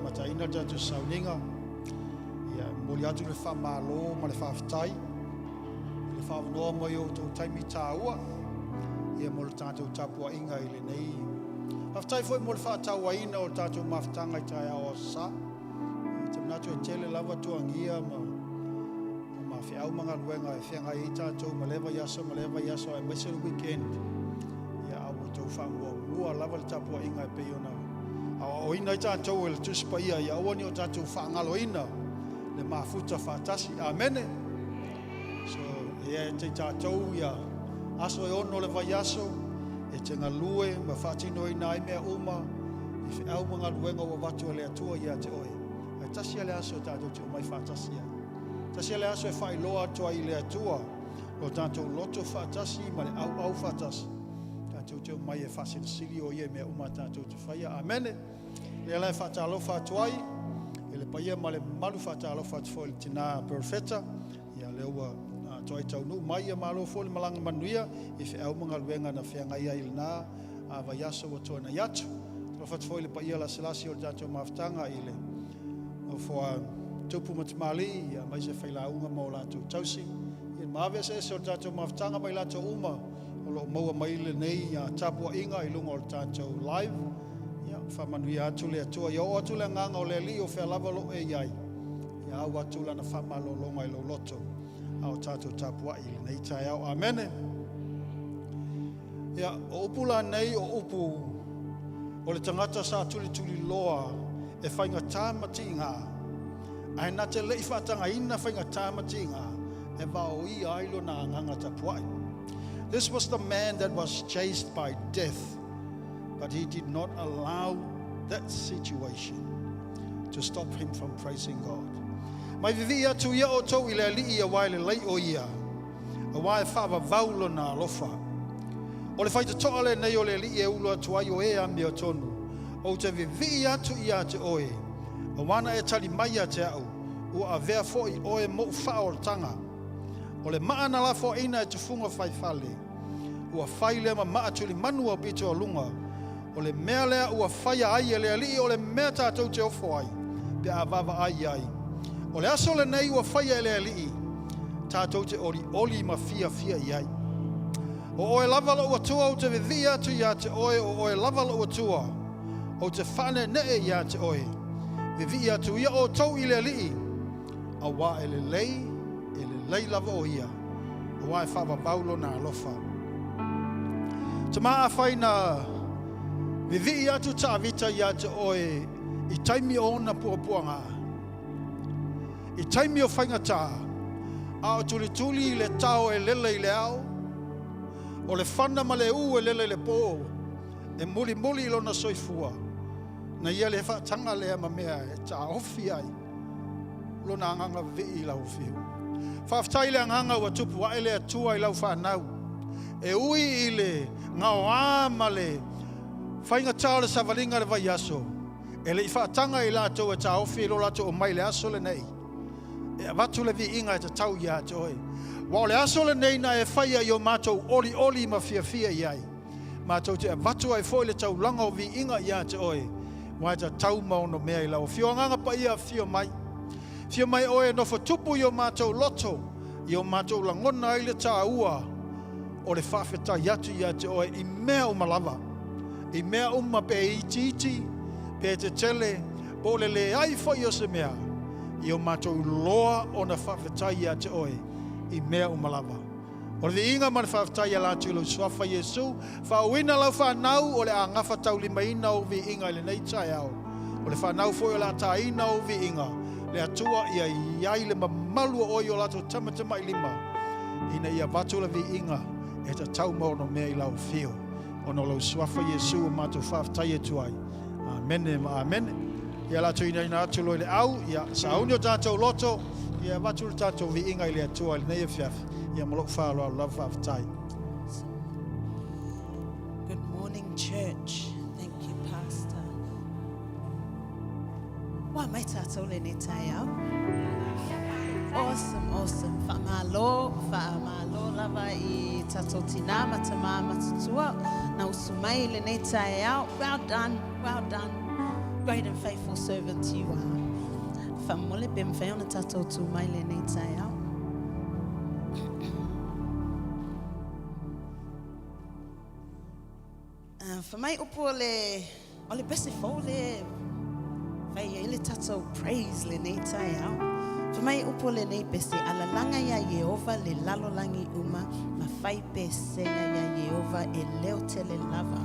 Amataina le tatou sauniga, ia, e momoli atu le faamalo ma le faafetai i le faaavanoa mai o outou taimi taua, ia, mo le tatou tapuaiga i lenei. Faafetai foi mo le faatauaina o le tatou mafutaga i taeao o Aso Sa. Ou te manatu e tele lava tuagia ma feau ma galuega e feagai ai tatou ma lea vaiaso ma lea vaiaso aemaise le weekend. Ia, a ua outou faamuamua lava le tapuaiga e pei ona aoaoina ai tatou e le Tusi Paia, ia aua ne i o tatou faagaloina le mafuta faatasi. Amene. So, ia te i tatou ia aso e 6 o le vaiaso e te galue ma faatinoina ai mea uma i feau ma galuega ua avatu e le Atua ia te oe. Ae tasi le aso e tatou te omai faatasi ai. Tasi le aso e faailoa atu ai i le Atua o tatou loto faatasi ma le auau faatasi. Tatou te omai e faasilisili o ia i mea uma tatou te faia. Amene. Lea la e faatalofa atu ai i le paia ma le mamalu, faatalofa atu foi i le tina Perfeta. Ia lea ua toai taunuu mai, ia malo foi le malaga manuia i feau ma galuega na feagai ai i lena vaiaso ua tuanai atu. Alofa atu foi i le paia lasilasi o le tatou mafutaga i le nofoa tupu ma tamalii, ia aemaise failauga ma o latou tausi. Ia ma ave eseese o le tatou mafutaga mai latou uma o lo o maua mai lenei tapuaiga i luga o le tatou live. Ia faamanuia atu le Atua. Ia oo atu le agaga o le Alii o fea lava lo e i ai. Ia au atu lana faamalologa i lou loto a o tatou tapuai i lenei taeao. Amene. Ia, o upu la nei o upu o le tagata sa tulituliloa e faigata ma tiga, ae na te le i faatagaina faigata ma tiga e vaoia ai lona agaga tapuai. This was the man that was chased by death, but he did not allow that situation to stop him from praising God. Mai vivii atu ia outou i le Alii auā e lelei o ia, auā e faavavau lona alofa. O le faitotoa lenei o le Alii e ulu atu ai o e amiotonu. Ou te vivii atu ia te oe, auā na e tali mai ia te au, ua avea foi oe moʻu faaolataga. O le maa na lafoaina e tufuga faifale, ua fai lea ma maa tulimanu aupito o luga. O le mea lea ua faia ai e le Alii o le mea tatou te ofo ai, pe a vaavaai i ai. O le aso lenei ua faia e le Alii, tatou te olioli ma fiafia i ai. O oe lava lou Atua ou te vivii atu ia te oe, o oe lava lou Atua, ou te faaneenee ia te oe. Vivii atu ia outou i le Alii, auā e lelei, e lelei lava o ia, auā e faavavau lona alofa. Tama afai na vivii atu Tavita ia te oe i taimi o ona puapuaga, i taimi o faigata, a o tulituli i le tao e lele i le ao, o le fana ma le ū e lele i le pō, e mulimuli i lona soifua, na ia le faataga lea ma mea e taofi ai lona agaga vivii i lau afio. Faafetai le agaga ua tupu ae le Atua i lau fanau. E ui i le gaoā ma le faigata o le savaliga i le vaiaso, e le i faataga i latou e taofi i lo latou omai i le aso lenei, e avatu le viiga e tatau ia te oe. Ua o le aso lenei na e faia i o matou olioli ma fiafia i ai. Matou te avatu ai foi le taulaga o viiga ia te oe, ua e tatau ma ono mea i lau afio. Agaga Paia, afio mai. Afio mai oe e nofo tupu i o matou loto, i o matou lagona ai le tāua o le faafetai atu ia te oe i mea uma lava. I mea uma pe itiiti, pe tetele, po o le leai foi o se mea, i o matou loa ona faafetai ia te oe i mea uma lava. O le viiga ma le faafetai ala atu i lou suafa Iesu, faauuina lau fanau o le a gafataulimaina ou viiga i lenei taeao. O le fanau foi o le a taina ou viiga, le Atua ia i ai le mamalu o oe i o latou tamatamailima, ina ia avatu le viiga e tatau ma ono mea i lau afio. Ona o lou suafa Iesu o matou faafetai atu ai. Amene ma amene. Ia latou inaina atu loa i le au, ia sauni o tatou loto, ia avatu le tatou viiga i le Atua i lenei afiafi. Ia ma lou faaaloalo lava faafetai. Good morning, church. Thank you, Pastor. Ua mai tātou lenei taeao. Awesome, awesome. Whaamalo, whaamalo lava i tātou tina ma tamā matutua. Na usu mai lenei taeao. Well done, well done. Great and faithful servant you are. Faamolemole pe mafai ona tatou tu mai lenei taeao. Uh, fai mai upu o le, o le pese fou le fai ai le tatou praise lenei taeao. Fai mai upu o lenei pese, alalaga iā Ieova le lalolagi uma, ma fai pesega iā Ieova e leo tele lava.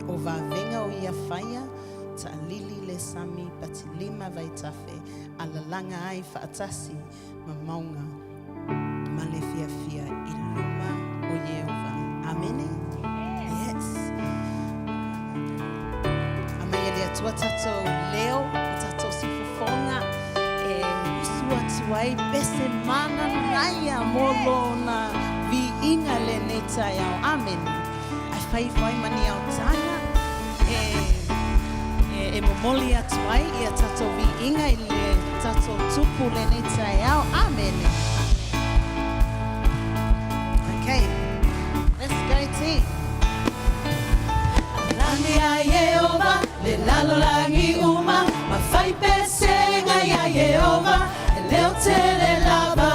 O vavega o ia faia, Ta'alili le sami patilima vaitafe, alalaga ai fa'atasi ma mauga ma le fiafia i luma o Ieova. Amene? Yes. Aumai e le Atua tatou leo ma tatou sifofoga e usu atu ai pese mananaia mo Lona viiga lenei taeao. Amene. Ae fai ifo ai ma ni aotaga e, e, e momoli atu ai ia tatou viiga i le tatou Tupu lenei taeao. Amene. Okay. Let's go team. Alalaga ia Ieova le lalolagi uma, ma fai pesega ia Ieova e leo tele lava.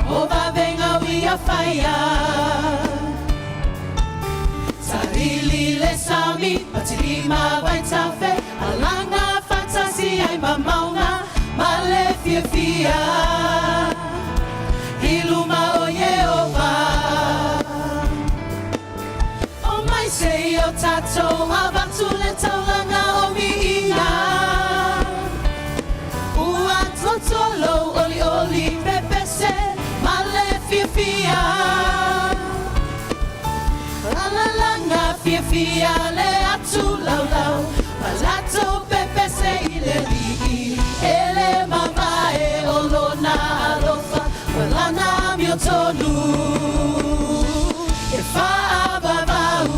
O vavega o ia faia. Salili le sami, patilima vaitafe, alaga faatasi ai ma mauga ma le fiafia i luma o Ieova. O mai se i o tatou avatu le taulaga o viiga. Ua toto lou olioli pepese ma le fiafia. Alalaga fiafia le atu laulau, ma latou pepese i le Alii. E le mavae o lona alofa, ma lana amiotonu e faavavau.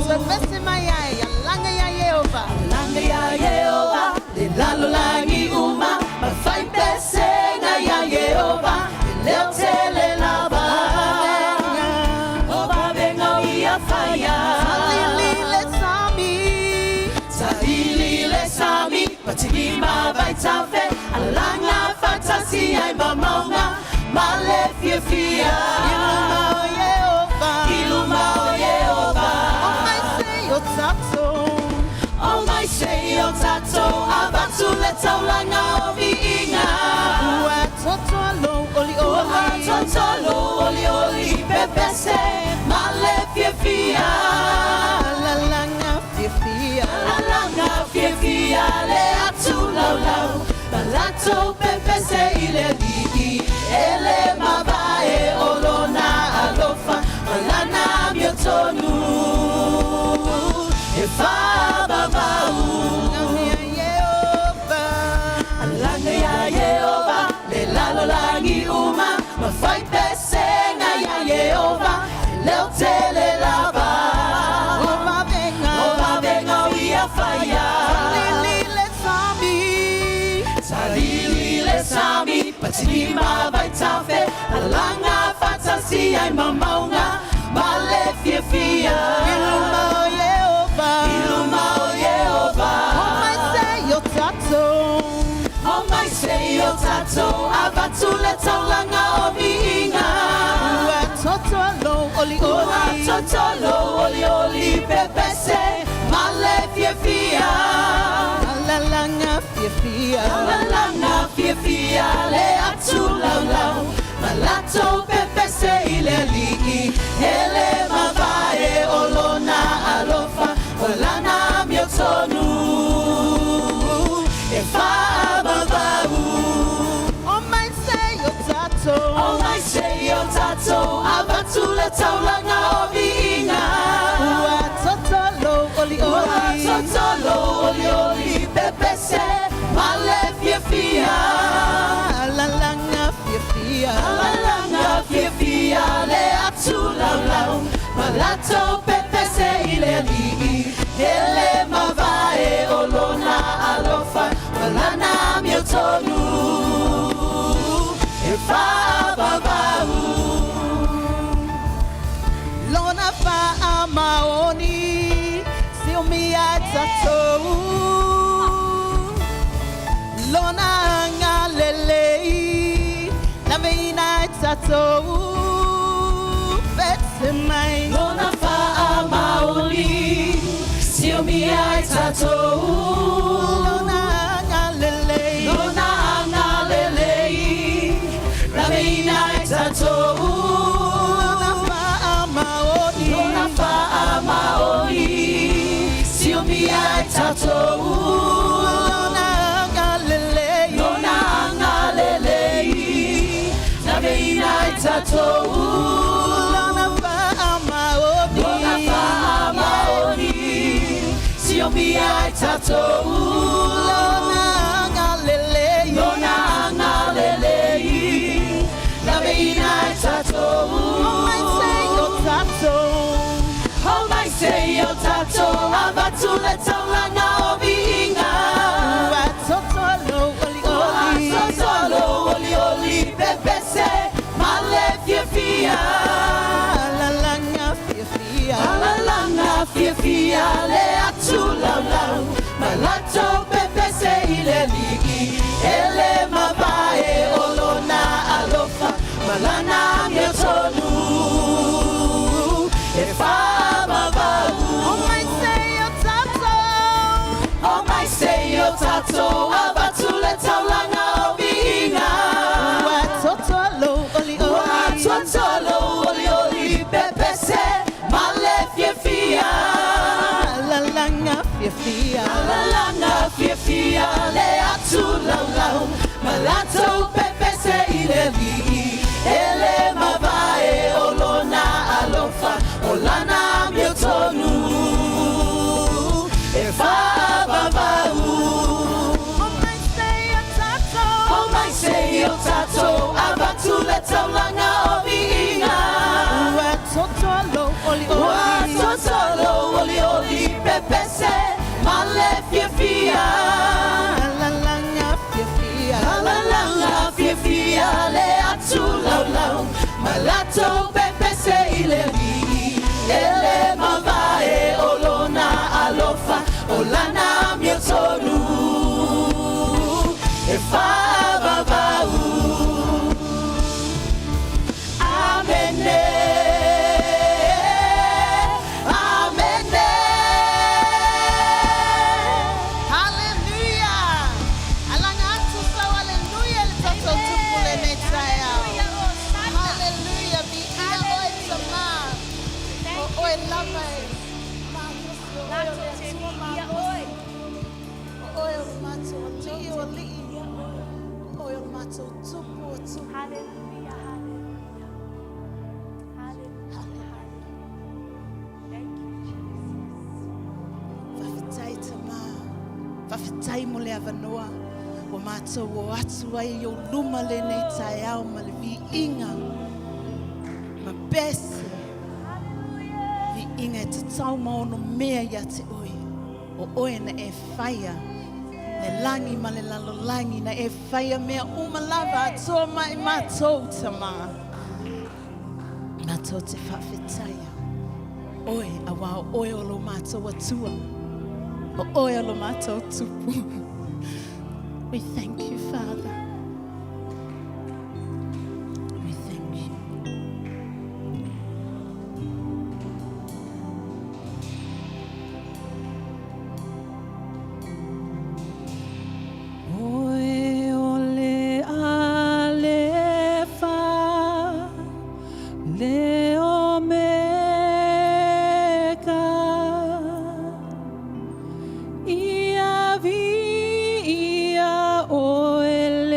Pepese mai ai, alaga ia Ieova. Alaga ia Ieova le lalolagi uma, ma fai pesega ia Ieova e leo tele lava. O vavega o ia faia. Salili le sami. Salili le sami, patilima vaitafe, alaga faatasi ai ma mauga ma le fiafia i luma o Ieova. I luma o Ieova. O mai se i o tatou. O mai se i o tatou avatu le taulaga o viiga. Ua toto lou olioli. Ua toto lou olioli pepese ma le fiafia. Alalaga fiafia. Alalaga fiafia le atu laulau, ma latou pepese i le Alii. E le mavae o lona alofa, ma lana amiotonu e faavavau. Alaga ia Ieova le lalolagi uma, ma fai pesega ia Ieova e leo tele lava. O vavega. O vavega o ia faia. Salili le sami. Salili le sami, patilima vaitafe, alaga faatasi ai ma mauga ma le fiafia i luma o Ieova. I luma o Ieova. O mai se i o tatou. O mai se i o tatou avatu le taulaga o viiga. Ua toto lou olioli. Ua toto lou olioli pepese ma le fiafia. Alalaga fiafia. Alalaga fiafia le atu laulau, ma latou pepese i le Alii. E le mavae o lona alofa, o lana amiotonu e faavavau. O mai se i o tatou. O mai se i o tatou avatu le taulaga o viiga. Ua toto lou olioli. Ua toto lou olioli pepese ma le fiafia. Alalaga fiafia. Alalaga fiafia le atu laulau, ma latou pepese i le Alii. E le mavae o lona alofa, ma lana amiotonu e faavavau. Lona tatou. Lona agalelei. Lona agalelei. Laveina i tatou. Lona faamaoni. Lona faamaoni. Siomia i tatou. Lona agalelei. Lona agalelei. Laveina i tatou. Lona faamaoni. Lona faamaoni. Siomia i tatou. Lona agalelei. Lona agalelei. Laveina i tatou. Omai se i o tatou. Omai se i o tatou. Avatu le taulaga o viiga. Ua totolo olioli. Ua totolo olioli. Pepese ma le fiafia. Alalaga fiafia. Alalaga fiafia le atu laulau. Ma latou pepese i le Alii. E le mavae o lona alofa. Ma lana amiotonu. E faavavau. Omai se i o tatou. Omai se i o tatou. Avatu le taulaga o viiga. Ua totolo olioli. Ua totolo olioli. Pepese ma le fiafia. Alalaga fiafia. Alalaga fiafia le atu laulau. Ma latou pepese i le Alii. E le mavae o lona alofa. O lana amiotonu. E faavavau. Omai se i o tatou. Omai se i o tatou. Avatu le taulaga o viiga. Ua totolo olioli. Ua totolo olioli. Pepese ma le fiafia. Alalaga fiafia. Alalaga fiafia le atu laulau. Ma latou pepese i le Alii. E le mavae o lona alofa. O lana amiotonu. E faavavau. Amene. Amene. Hallelujah. Alaga atu sau hallelujah le tatou Tupu lenei taeao. Hallelujah. Viia oe Tama. O oe lava e malosi o oe o le Atua malosi. O oe o le matou Alii o alii. O oe o le matou Tupu o tupu. Hallelujah, hallelujah. Hallelujah, hallelujah. Thank you, Jesus. Faafetai Tama. Faafetai mo le avanoa. Ua matou o atu ai i ou luma lenei taeao ma le viiga. Ma pese. Viiga e tatau ma ono mea ia te oe. O oe na e whaia. Le lagi ma le lalolagi na e whaia mea uma lava atoa mai matou Tama. Matou te faafetaia. Oe auā o oe o lo matou Atua. O oe o lo matou Tupu. We thank you, Father. We thank you. Oe o le Alefa, le Omeka. Ia viia oe.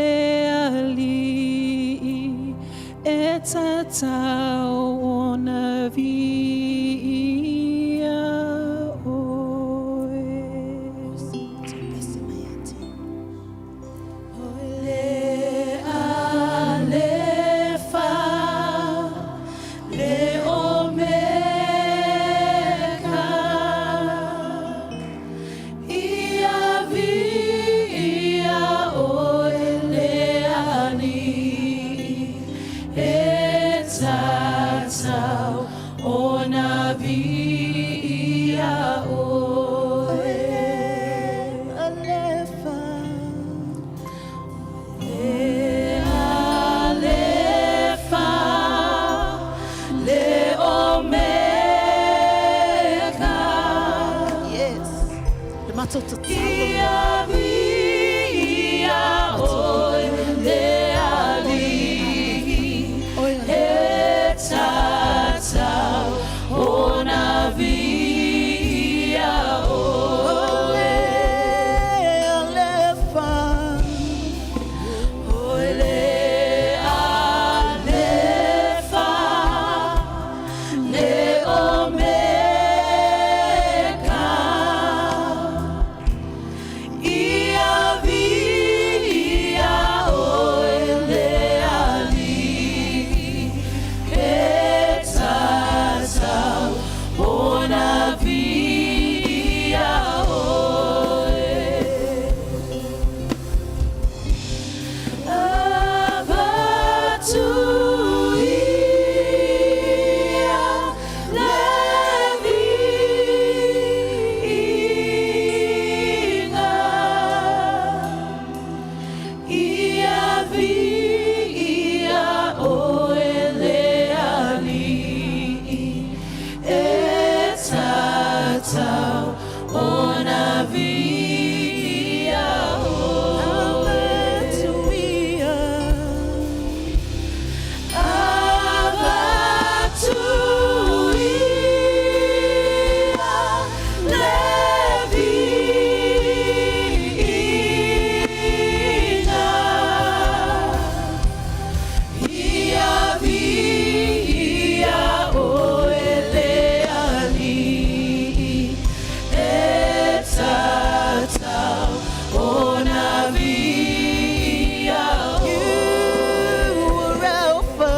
Ia viia oe le Alii e tatau ona viia oe. Alefa, oe le Alefa, le Omeka. Ia viia oe le Alii e tatau ona viia oe. Avatu ia le viiga. Ia viia oe le Alii e tatau ona viia oe. Avatu ia le viiga. Ia viia oe le Alii e tatau ona viia oe. You are Alpha.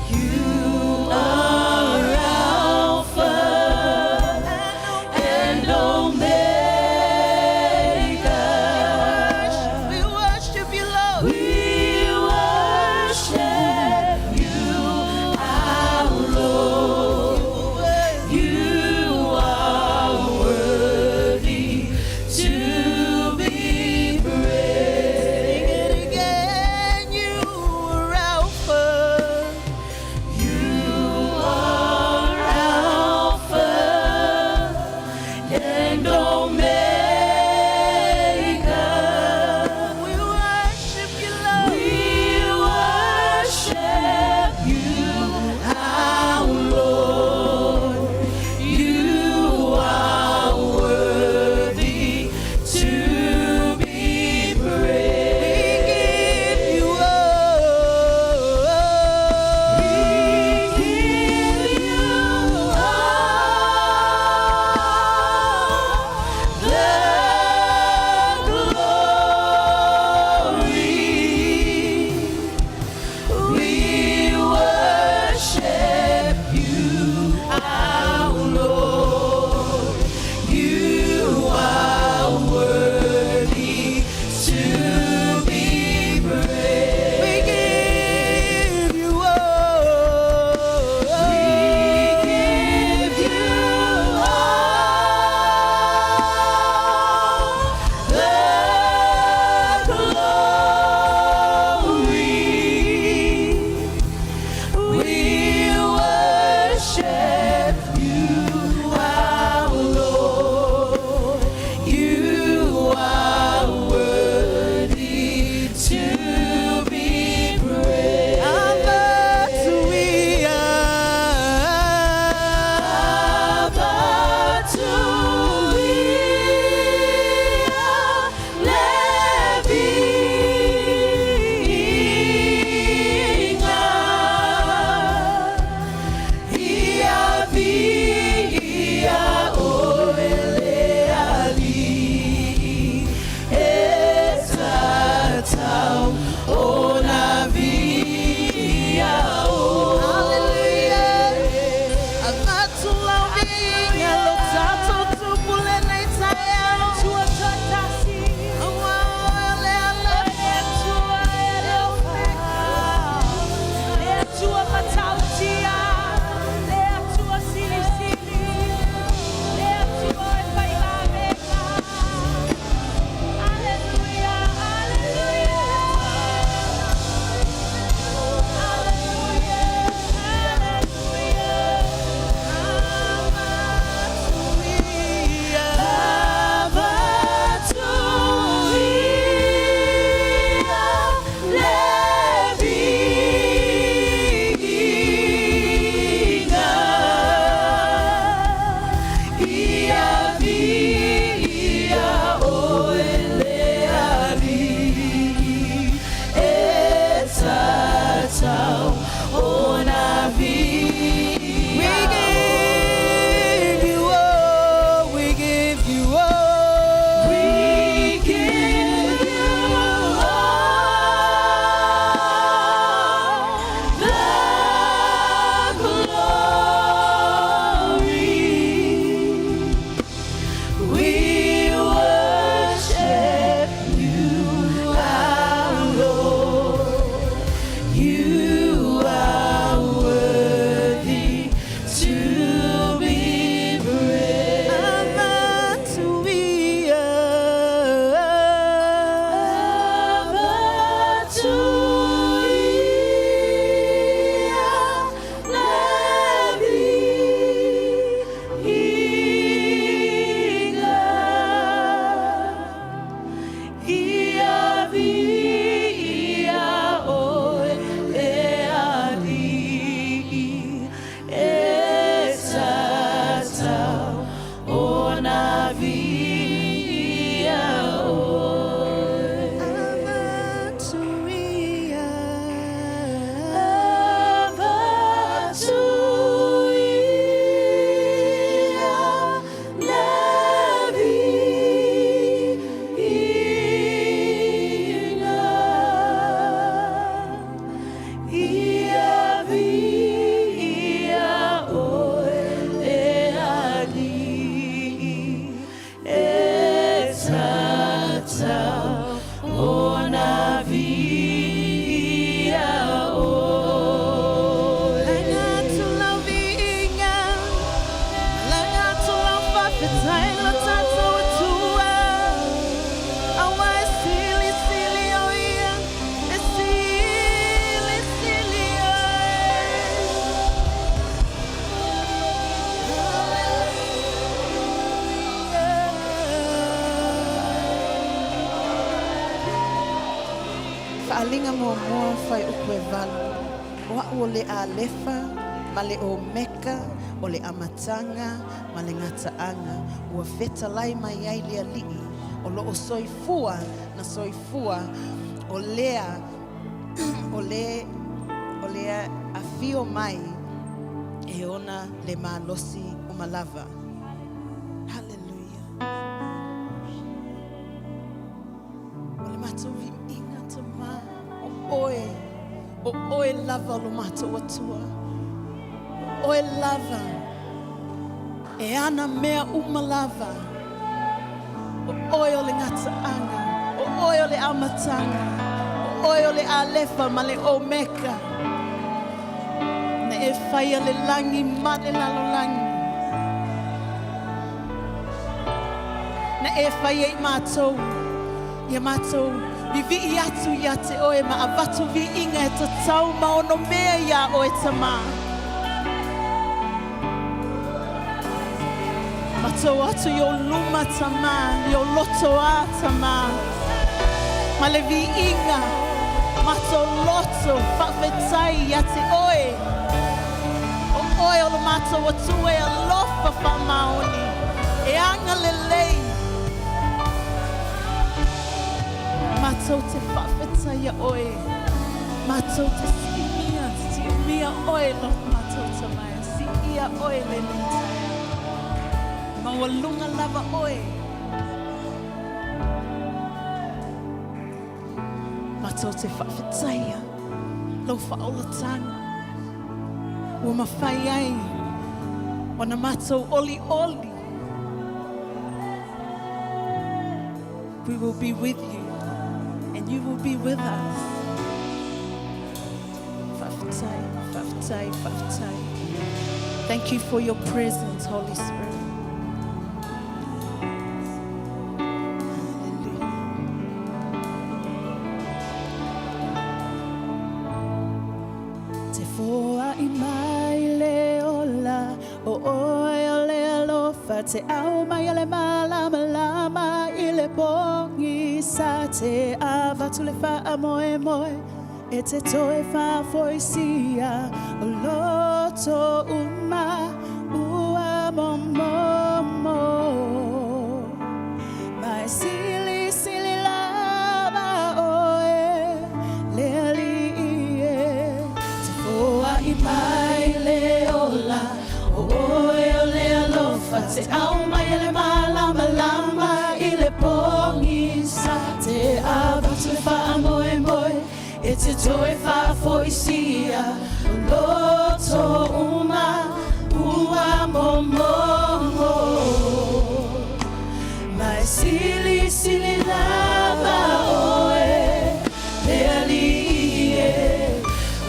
You are Alpha and Omega. We worship you, Lord. We worship you, our Lord. You are worthy to be praised. Sing it again. You are Alpha. You are Alpha and Omega. We worship you, Lord. We worship you, our Lord. You are worthy to be praised. We give you all. We give you all the Faaaliga muamua fuaiupu e 8, O a'u o le Alefa ma le Omeka, o le Amataga ma le Gataaga, ua fetalai mai ai le Alii o loo soifua na soifua, o lea o le o le afio mai e ona le malosi uma lava. Hallelujah. O le matou viiga Tamā, o oe, o oe lava o lo matou Atua. O oe lava e ana mea uma lava. O oe o le gataaga, o oe o le amataga, o oe o le Alefa ma le Omeka. Na e faia le lagi ma le lalolagi. Na e faia i matou, ia matou vivii atu ia te oe ma avatu viiga e tatau ma onomea iā oe Tamā. Matou atu i ou luma Tamā, i ou loto ā Tamā. Ma le viiga, matou loto faafetai ia te oe. O oe o lo matou Atua e alofa faamaoni, e agalelei. Matou te faafetaia oe, matou te siimia, siimia oe lo matou Tamā, siia oe lenei taeao. Maualuga lava oe. Matou te faafetaia lou faaolataga ua mafai ai ona matou olioli. We will be with you and you will be with us. Faafetai, faafetai, faafetai. Thank you for your presence, Holy Spirit. Hallelujah. Te foai mai le ola o oe o le alofa te au mai o le malamalama i le pogisa te avatu le faamoemoe e te toe faafoisia o loto uma ua momomo. Ma e silisili lava oe le Alii e. Te foai mai le ola o oe o le alofa te au mai e le malamalama i le pogisa te avatu le faamoemoe e te toe faafoisia o loto uma ua momomo. Ma e silisili lava oe le Alii e.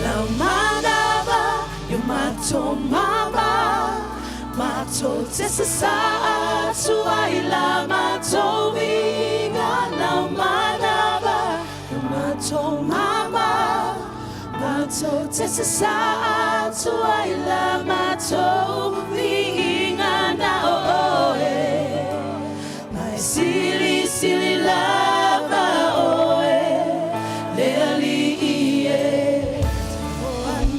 Lau manava i o matou mama matou te sasā atu ai la matou viiga. Lau manava i o matou mama matou te sasā atu ai la matou viiga na o oe. Ma e silisili lava oe le Alii e.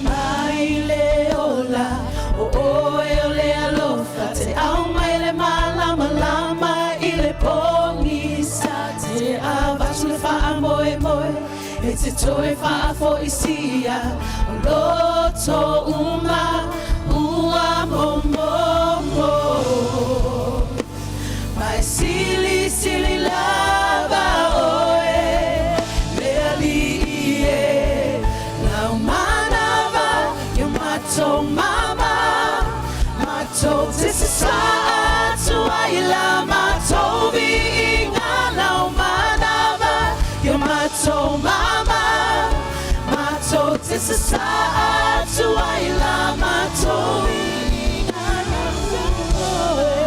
Mai le ola o oe o le alofa te au mai le malamalama i le pogisa te avatu le faamoemoe e te toe faafoisia o loto uma ua momomo. Ma e silisili lava oe le Alii e. Lau manava i o matou mama matou te sasā atu ai la matou viiga. Lau manava i o matou mama matou te sasā atu ai la matou viiga na oe.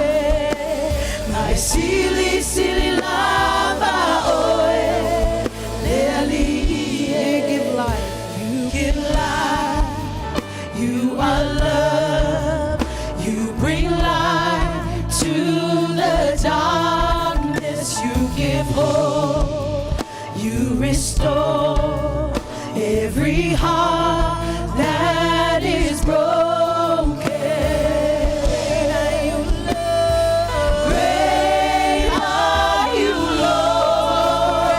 Ma e silisili lava oe le Alii e. You give life. You give life. You are love. You bring light to the darkness. You give hope. You restore. Every heart that is broken. Great are you, Lord.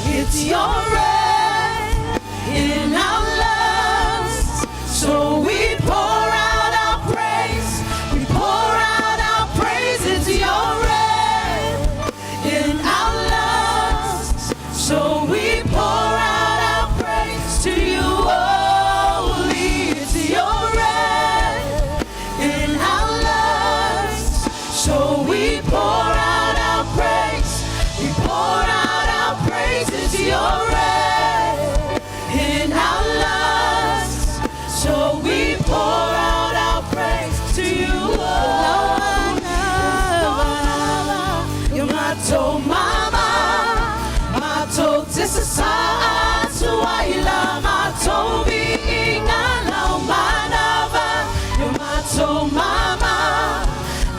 It's your breath in our lungs. So we pour out our praise. We pour out our praise. It's your breath in our lungs. So we pour out our praise to you only. It's your breath in our lungs. So we pour out our praise. We pour out our praise. It's your breath in our lungs. So we pour out our praise to you only. Yo mato mama, mato tisasa atuaila mato viinga lau manava. Yo mato mama,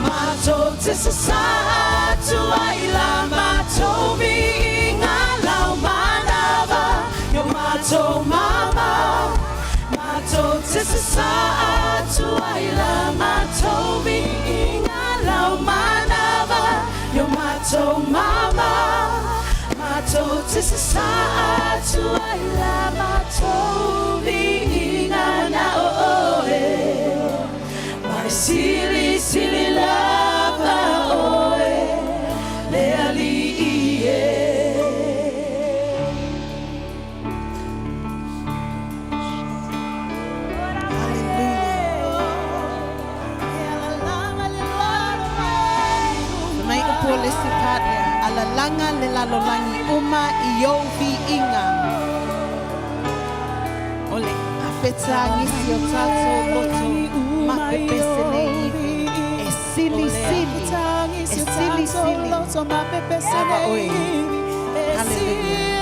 mato tisasa atuaila mato viinga lau manava. Yo mato mama. Mato tisasa atuaila mato viinga lau manava. Yo mato mama, mato tisasa atuaila mato viinga na oe. My silly, silly lava oe, le ali ie. Mai upu o le si paria, alalanga le lalolangi uma i ou viiga. O le afeta ngisi o tātou loto mapepese nei ivi. E sili sili, e sili sili. Lava oe. Hallelujah.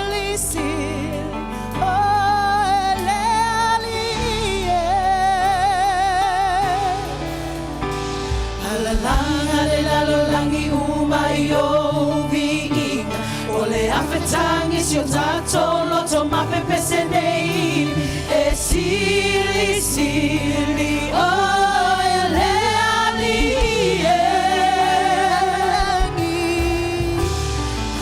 Alalanga le lalolangi uma i ou viiga. O le afetangi si o tātou loto mapepese nei. E sili sili o e le ali e.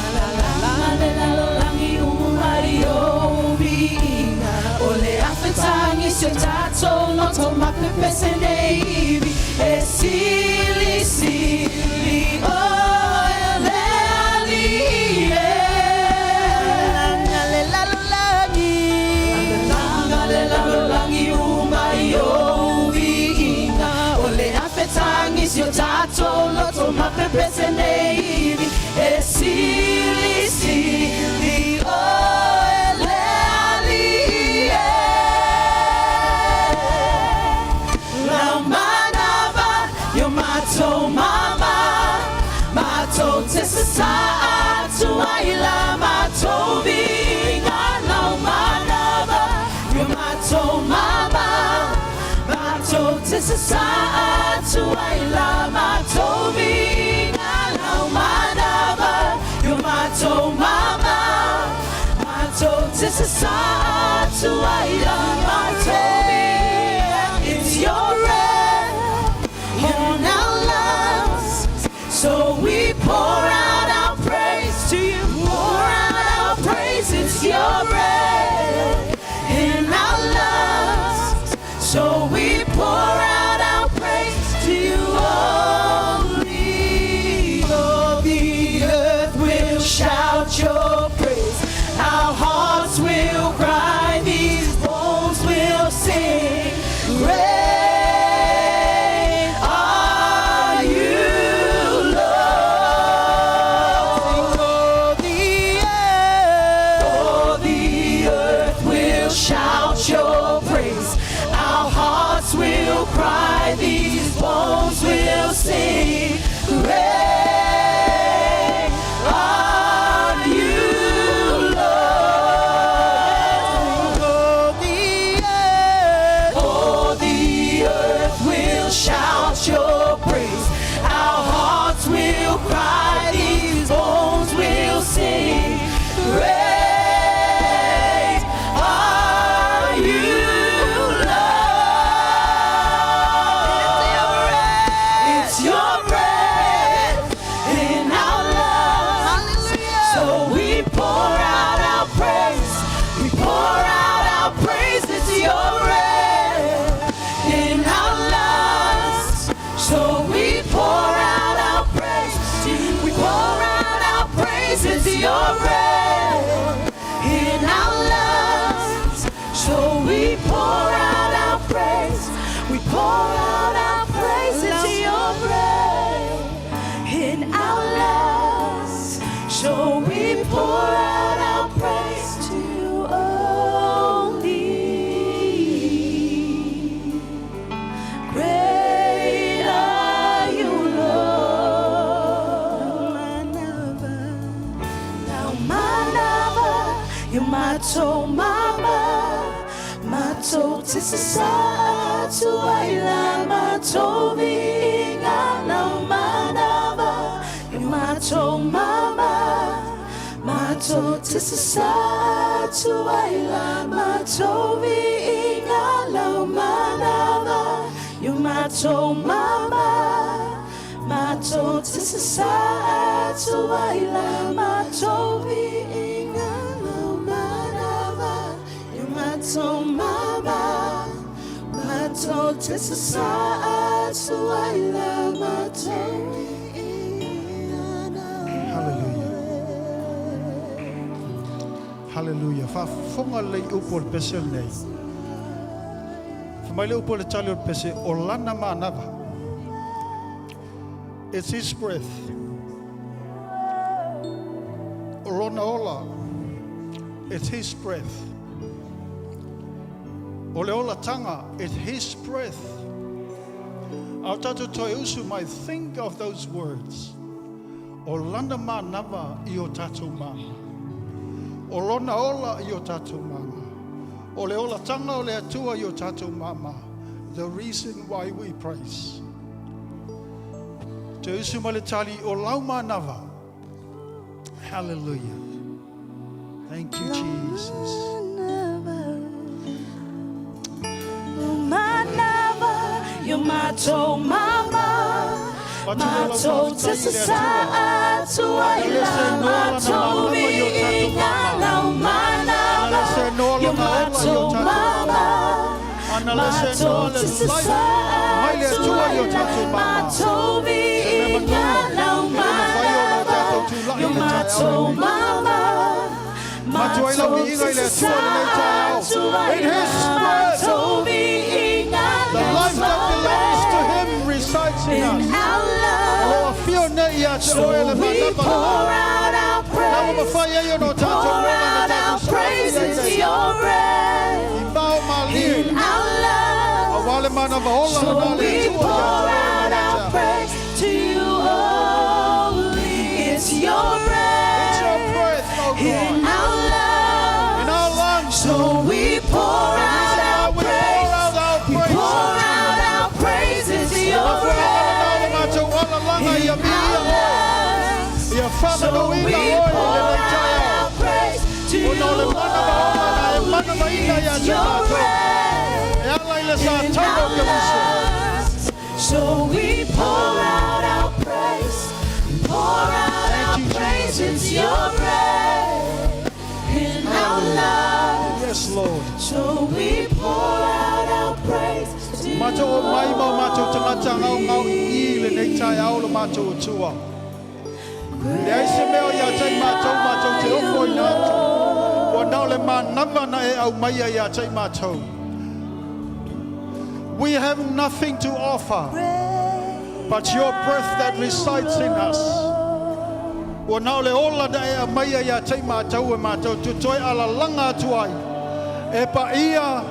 Alalanga le lalolangi uma i ou viiga. O le afetangi si o tātou loto mapepese nei ivi. E sili sili o e le ali e. Alanga le lalolangi uma i ou viiga. O le afetangi si o tātou loto mapepese nei ivi. E sili sili o e le ali e. Lau manava, yo mato mama, mato tisasa atuaila mato vinga. Lau manava, yo mato mama, mato tisasa atuaila mato vinga. Lau manava, yo mato mama, mato tisasa atuaila mato vinga. It's your breath on our lungs. So we pour out our praise to you. Pour out our praise. It's your breath in our lungs. So we pour out our praise to you only. Oh, the earth will shout your praise. Our hearts will cry. These bones will sing. Great are you, Lord. Matou mama, matou te sasā atu ai la matou viiga lau manava. Io matou mama, matou te sasā atu ai la matou viiga lau manava. Io matou mama, matou te sasā atu ai la matou viiga lau manava. Io matou mama, matou te sasā atu ai la matou viiga lau. Hallelujah. Hallelujah. Faafofoga lelei upu o le pese lenei. Fai mai le upu o le tali o le pese, o lana manava. It's his breath. O lona ola. It's his breath. O le olataga, it's his breath. A o tatou toe usu mai, think of those words. O lana manava i o tatou mama. O lona ola i o tatou mama. O le olataga o le Atua i o tatou mama. The reason why we praise. Te usu ma le tali o lau manava. Hallelujah. Thank you, Jesus. Manava, io matou mama, matou te sasā atu ai la matou viiga lau manava. Io matou mama, matou te sasā atu ai la matou viiga lau manava. Io matou mama, matou te sasā atu ai la matou viiga The lau life that belongs to him resides in in us. our love. So we pour out our praise. Pour out our praise. It's your breath in our love. So we pour out our praise to you only. It's your It's your breath breath, oh in God. our love. In our lungs. So we pour out our We pour praise. out our We praise. pour out our praise. It's your breath in our lungs. So we pour out our praise to you only. It's your breath in our lungs. So we pour out our praise. Pour out our Thank you, praise. Jesus. It's your breath in our lungs. Yes, Lord. So we pour out our praise to you Matou o mai ma o matou tagata ngau ngau i lenei taeao lo matou Atua. Leai se mea o ia te i matou matou te ofo ina atu. Ua na o le manava na e aumaia ia te i matou. We have nothing to offer but your breath that resides in us. Ua na o le ola na e aumaia ia te i matou e matou te toe alalaga atu ai. E paia,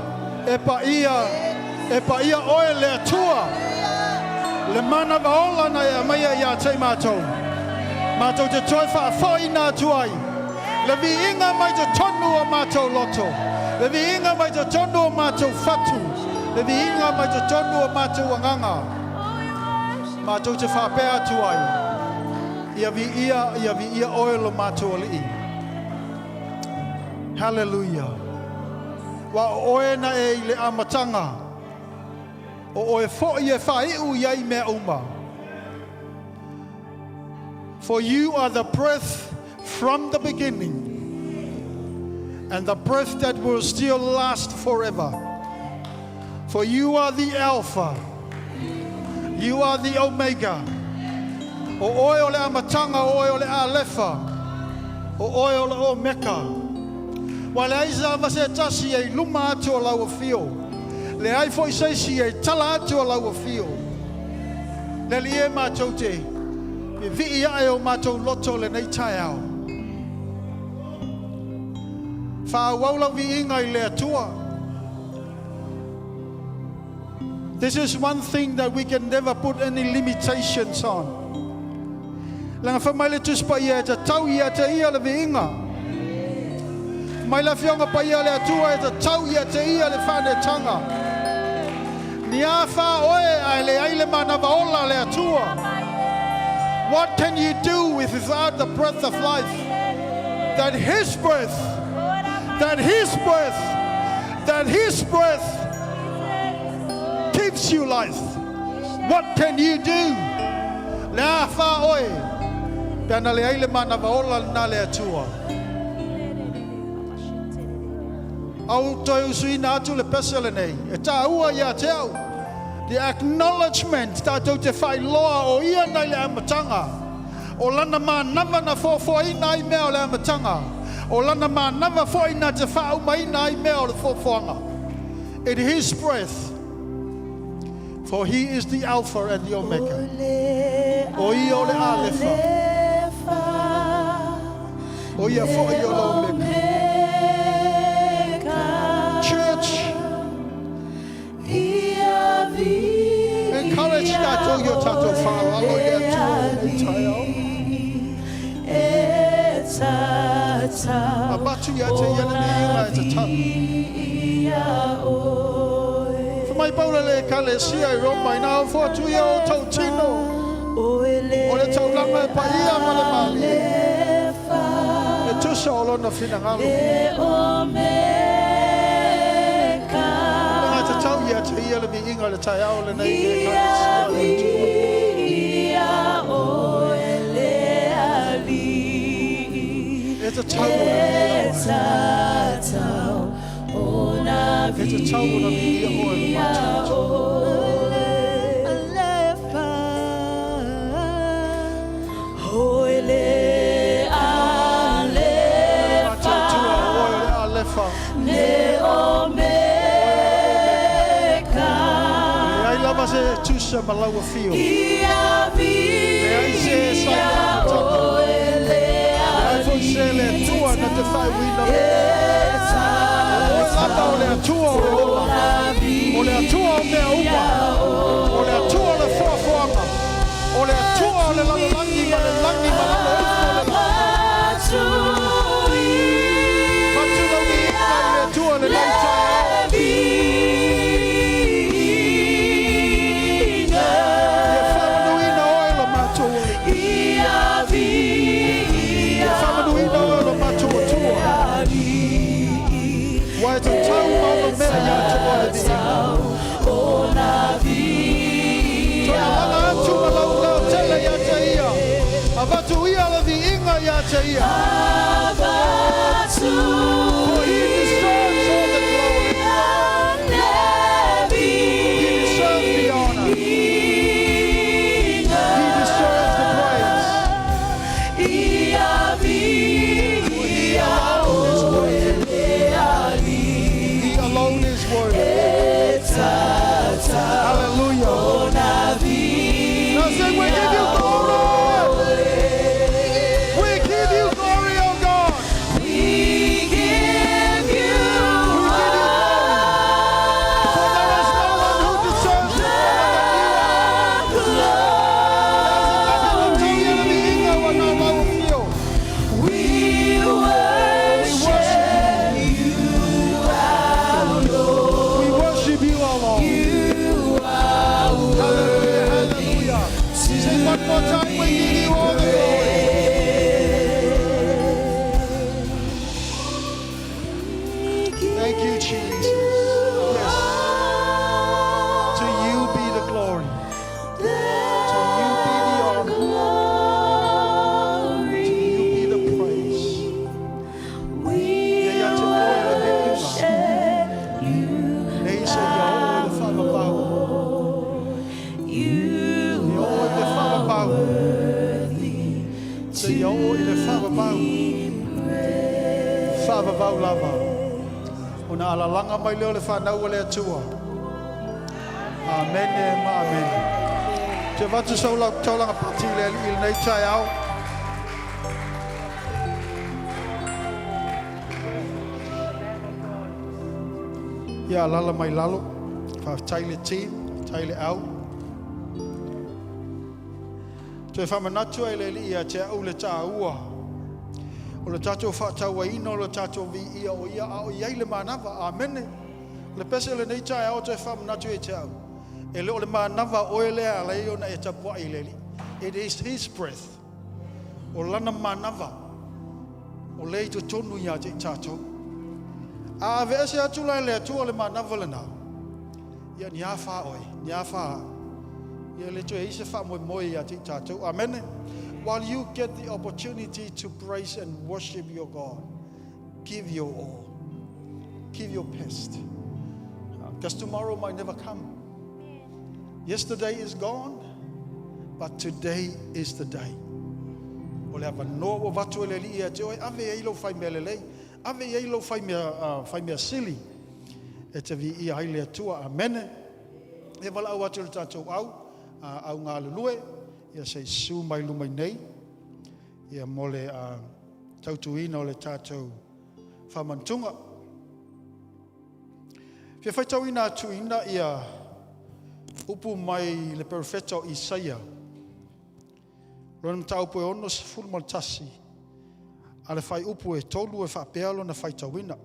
e paia, e paia oe le Atua. Le manava ola na e aumaia ia te i matou. Matou te toe faafoiina atu ai. Le viiga mai totonu o matou loto. Le viiga mai totonu o matou fatu. Le viiga mai totonu o matou agaga. Matou te faapea atu ai. Ia viia, ia viia oe lo matou Alii. Hallelujah. Ua o oe na e i le amataga. O oe foi e faaiu i ai mea uma. For you are the breath from the beginning, and the breath that will still last forever. For you are the Alpha, you are the Omega. O oe o le amataga, o oe o le Alefa, o oe o le Omeka. Ua leai lava se tasi e i luma atu o lau afio. Leai foi se isi e tala atu o lau afio. Le Alii e matou te, vivii ae o matou loto lenei taeao. Faaauau lau viiga i le Atua. This is one thing that we can never put any limitations on. Leaga fai mai le Tusi Paia e tatau ia te ia le viiga. Mai le Afioga Paia a le Atua e tatau ia te Ia le faaneetaga. Ni a fa oe ae leai le manava ola a le Atua. What can you do with without the breath of life? That His breath, that His breath, that His breath gives you life. What can you do? Le a fa oe, pe ana leai le manava ola lena le Atua. Au toe usuina atu le pese lenei, e tāua ia te au. The acknowledgement, tātou te whailoa o ia nei le amataga. O lana manava na foafoaina ai mea o le amataga. O lana manava foi na te faaumaina ai mea o le foafoaga. It is His breath. For He is the Alpha and the Omega. O ia o le Alefa. O ia foi o le Omega. Church, encourage tātou i o tātou whaalalo i le Atua i lenei taeao. Avatu ia te ia le viiga e tatau. Fai mai Paula i le Ekalesia i Roma, Ina ofo atu ia o outou tino, o le taulaga e paia ma le malie, e tusa o lona finagalo. Leaga e tatau ia te ia le viiga i le taeao lenei i le Ekalesia a le Atua. E tatau ona viia oe. E tatau ona viia oe le matuatua. Matuatua, o oe o le Alefa, o oe o le Omeka. E leai lava se tusa ma lau afio. Leai se e sa i le amataga. Leai foi se le Atua na te faaiuina mea. O oe lava o le Atua o le ola, o le Atua o mea uma, o le Atua o le foafoaga, o le Atua o le lalolagi ma le lagi ma lalo ifo o le lalolagi. Avatu lau viiga i le Atua i lenei taeao. Ia faamanuina oe lo matou Alii. Ia faamanuina oe lo matou Atua. Ua e tatau ma ono mea ia te oe le viiga. Toe alaga atu ma lau leo tele ia te ia. Avatu ia le viiga ia te ia. For he deserves all the glory. He deserves the honor. He deserves the praise. For he alone is worthy. He alone is worthy. Hallelujah. Now say, we give you glory. We give you glory, O God. We give you glory. For there is no one who deserves it more than you are. We worship you. We worship you, our Lord. Hallelujah, hallelujah. Say one more time, we give you all the glory. Thank you, Jesus. Yes. To you be the glory. To you be the honor. To you be the praise. Ia ia te oe le viiga. Nei se ia oe le faavavau. Ia oe le faavavau. Se ia oe le faavavau. Faavavau lava. Ona alalaga mai lea o le fanau a le Atua. Amene ma amene. Te avatu sau taulaga pati i le Alii i lenei taeao. Ia alala mai lalo. Faafetai le team, faafetai le au. Toe faamanatu ai le Alii ia te au le taua. O le tatou faatauaina o le tatou viia o ia a o i ai le manava. Amene. O le pese o lenei taeao toe faamanatu ia te au. E le o le manava o oe lea e ala ai ona e tapuai i le Alii. It is His breath. O lana manava o lea i totonu ia te i tatou. A aveese atu la e le Atua le manava lena, ia ni a fa oe, ni a fa au. Ia le toe i ai se faamoemoe ia te i tatou. Amene. While you get the opportunity to praise and worship your God, give your all. Give your best. Because tomorrow might never come. Yesterday is gone, but today is the day. O le avanoa ua avatu e le Alii ia te oe, ave i ai lou fai mea lelei, ave i ai lou fai mea, fai mea sili, e te viia ai le Atua. Amene. E valaau atu i le tatou au, au galulue, ia se i susu mai luma i nei, ia mo le tautuina o le tatou faamanatuga. Fia faitauina atu ina ia upu mai le perofeta o Isaia. Lona mataupu e 61, a le fuaiupu e 3 e faapea lona faitauina.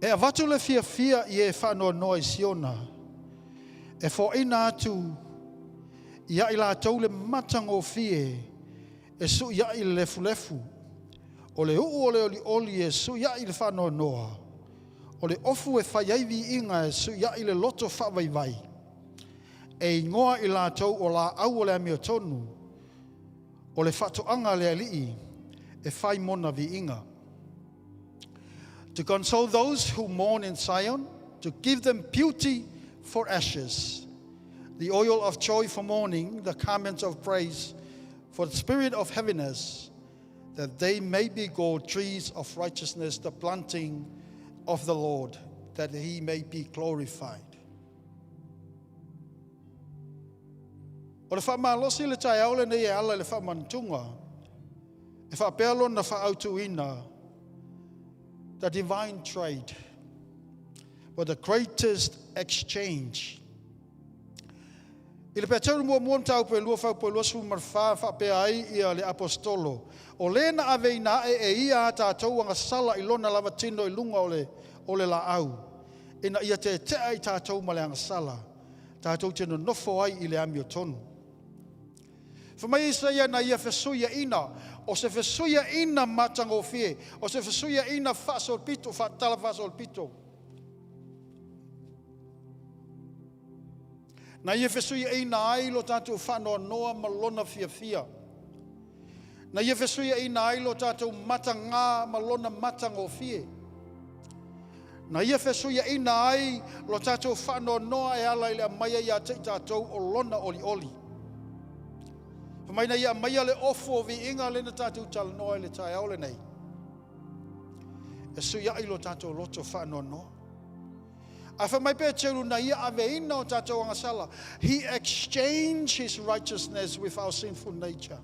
E avatu le fiafia i e faanoanoa i Siona, e foaina atu ia i latou le matagofie e suiai le lefulefu, o le uu o le olioli e suiai le faanoanoa, o le ofu e fai ai viiga e suiai le loto faavaivai, e igoa i latou o laau o le amiotonu, o le faatoaga a le Alii e fai mona viiga. To console those who mourn in Zion, to give them beauty for ashes, the oil of joy for mourning, the garment of praise for the spirit of heaviness, that they may be called trees of righteousness, the planting of the Lord, that he may be glorified. O le faamalosi le taeao lenei e ala i le faamanatuga, e faapea lona faaautuina, the divine trade, for the greatest exchange. I le Peteru muamua mataupu e 2 fuaiupu e 24 faapea ai ia le apostolo, o le na aveina ae e ia a tatou agasala i lona lava tino i luga o le laau, ina ia tetea i tatou ma le agasala, tatou te nonofo ai i le amiotonu. Fa mai Isaia na ia fesuiaina, o se fesuiaina matagofie, o se fesuiaina faasolopito, faatala faasolopito. Na ia fesuiaina ai lo tatou faanoanoa ma lona fiafia. Na ia fesuiaina ai lo tatou matagā ma lona matagofie. Na ia fesuiaina ai lo tatou faanoanoa e ala i le aumaia ia te i tatou o lona olioli. Fa mai na ia aumaia le ofu o viiga le na tatou talanoa i le taeao lenei. E suiai lo tatou loto faanoanoa. A fa mai Peteru na ia aveina o tatou agasala. He exchanged his righteousness with our sinful nature.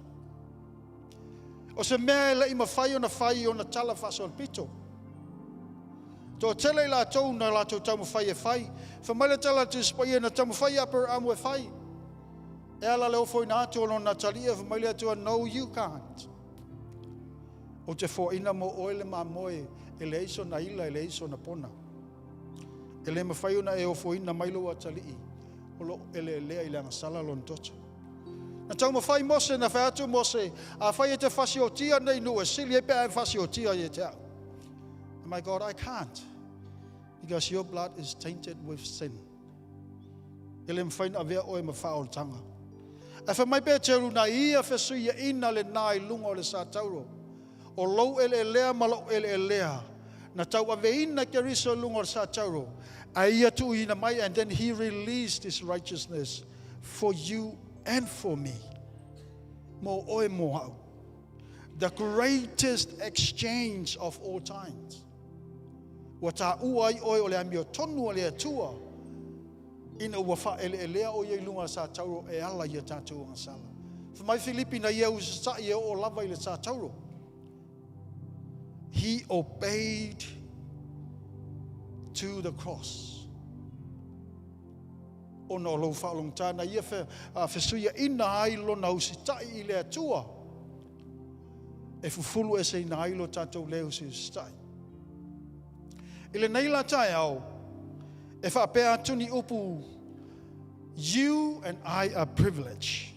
O se mea e lei mafai ona fai i ona tala faasolopito. Toa tele i latou na latou taumafai e fai. Fa mai le tala atu Tusi na taumafai Aperaamo e fai. E ala le ofoina atu o lona talia, fa mai le Atua, no you can't. O te foaina mo oe le mamoe e leai sona ila e leai sona pona. E le mafai ona e ofoina mai lou atalii o lo eleelea i le agasala lona toto. Na taumafai Mose, na fai atu Mose, a fai e te fasiotia nei nuu e sili e pe a e fasiotia i e te au. My God, I can't. Because your blood is tainted with sin. E le mafai na avea oe ma faaolataga. Ae fai mai Peteru na ia fesuiaina lena i luga o le satauro. O lou eleelea ma lou eleelea. Na tauaveina Keriso i luga o le satauro. A ia tuuina mai, and then he released his righteousness for you and for me. Mo oe mo au. The greatest exchange of all times. Ua taua ai oe o le amiotonu a le Atua ina ua faaeleelea o ia i luga o le satauro e ala ia tatou agasala. Fa mai Filipi na ia usasa'i e oo lava i le satauro. He obeyed to the cross. Ona o lou faalogotā na ia fesuiaina ai lona usitai i le Atua e fufulu eseina ai lo tatou le usiusitai. I lenei la taeao, e faapea atu ni upu, You and I are privileged.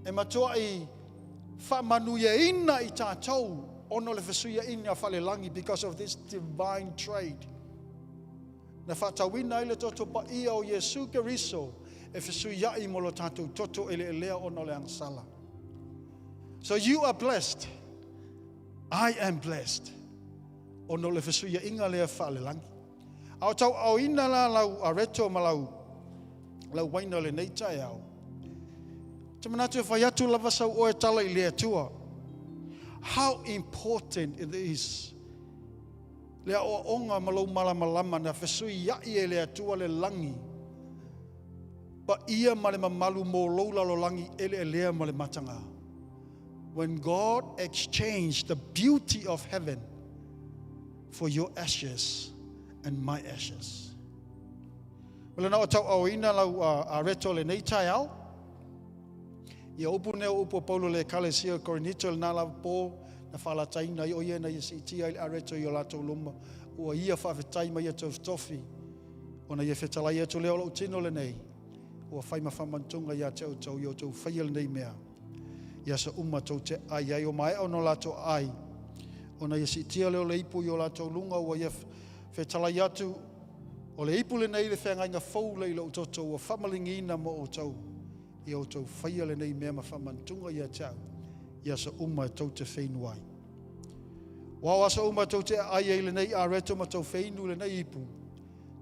E matuai faamanuiaina i tatou ona o le fesuiaiga faalelagi because of this divine trade. Na faatauina ai le toto paia o Iesu Keriso e fesuiai mo lo tatou toto eleelea ona o le agasala. So you are blessed. I am blessed. Ona o le fesuiaiga lea faalelagi. A o tauaaoina la lau areto ma lau lau uaina o lenei taeao, ou te manatu e fai atu lava sau oe tala i le Atua. How important it is le aoaoga ma lou malamalama na fesuiai e le Atua le lagi paia ma le mamalu mo lou lalolagi eleelea ma le mataga. When God exchanged the beauty of heaven for your ashes and my ashes. O lena o tauaaoina lau areto lenei taeao. Ia upu nei o upu a Paulo le Ekalesia o Korinito lena lava po na faalataina ai o ia ina ia siitia ai le areto i o latou luma, ua ia faafetai ma ia tofitofi, ona ia fetalai atu lea o lou tino lenei, ua fai ma faamantuga ia te outou ia outou faia lenei mea i aso uma tou te ai ai o maea ona latou ai, ona ia siitia lea o le ipu i o latou luga, ua ia fetalai atu, o le ipu lenei le feagaiga fou lea i lou toto ua faamaligiina mo outou, ia outou faia lenei mea ma faamantuga ia te au i aso uma e tou te feinu ai. Aua o aso uma tou te aai ai lenei areto ma tou feinu lenei ipu,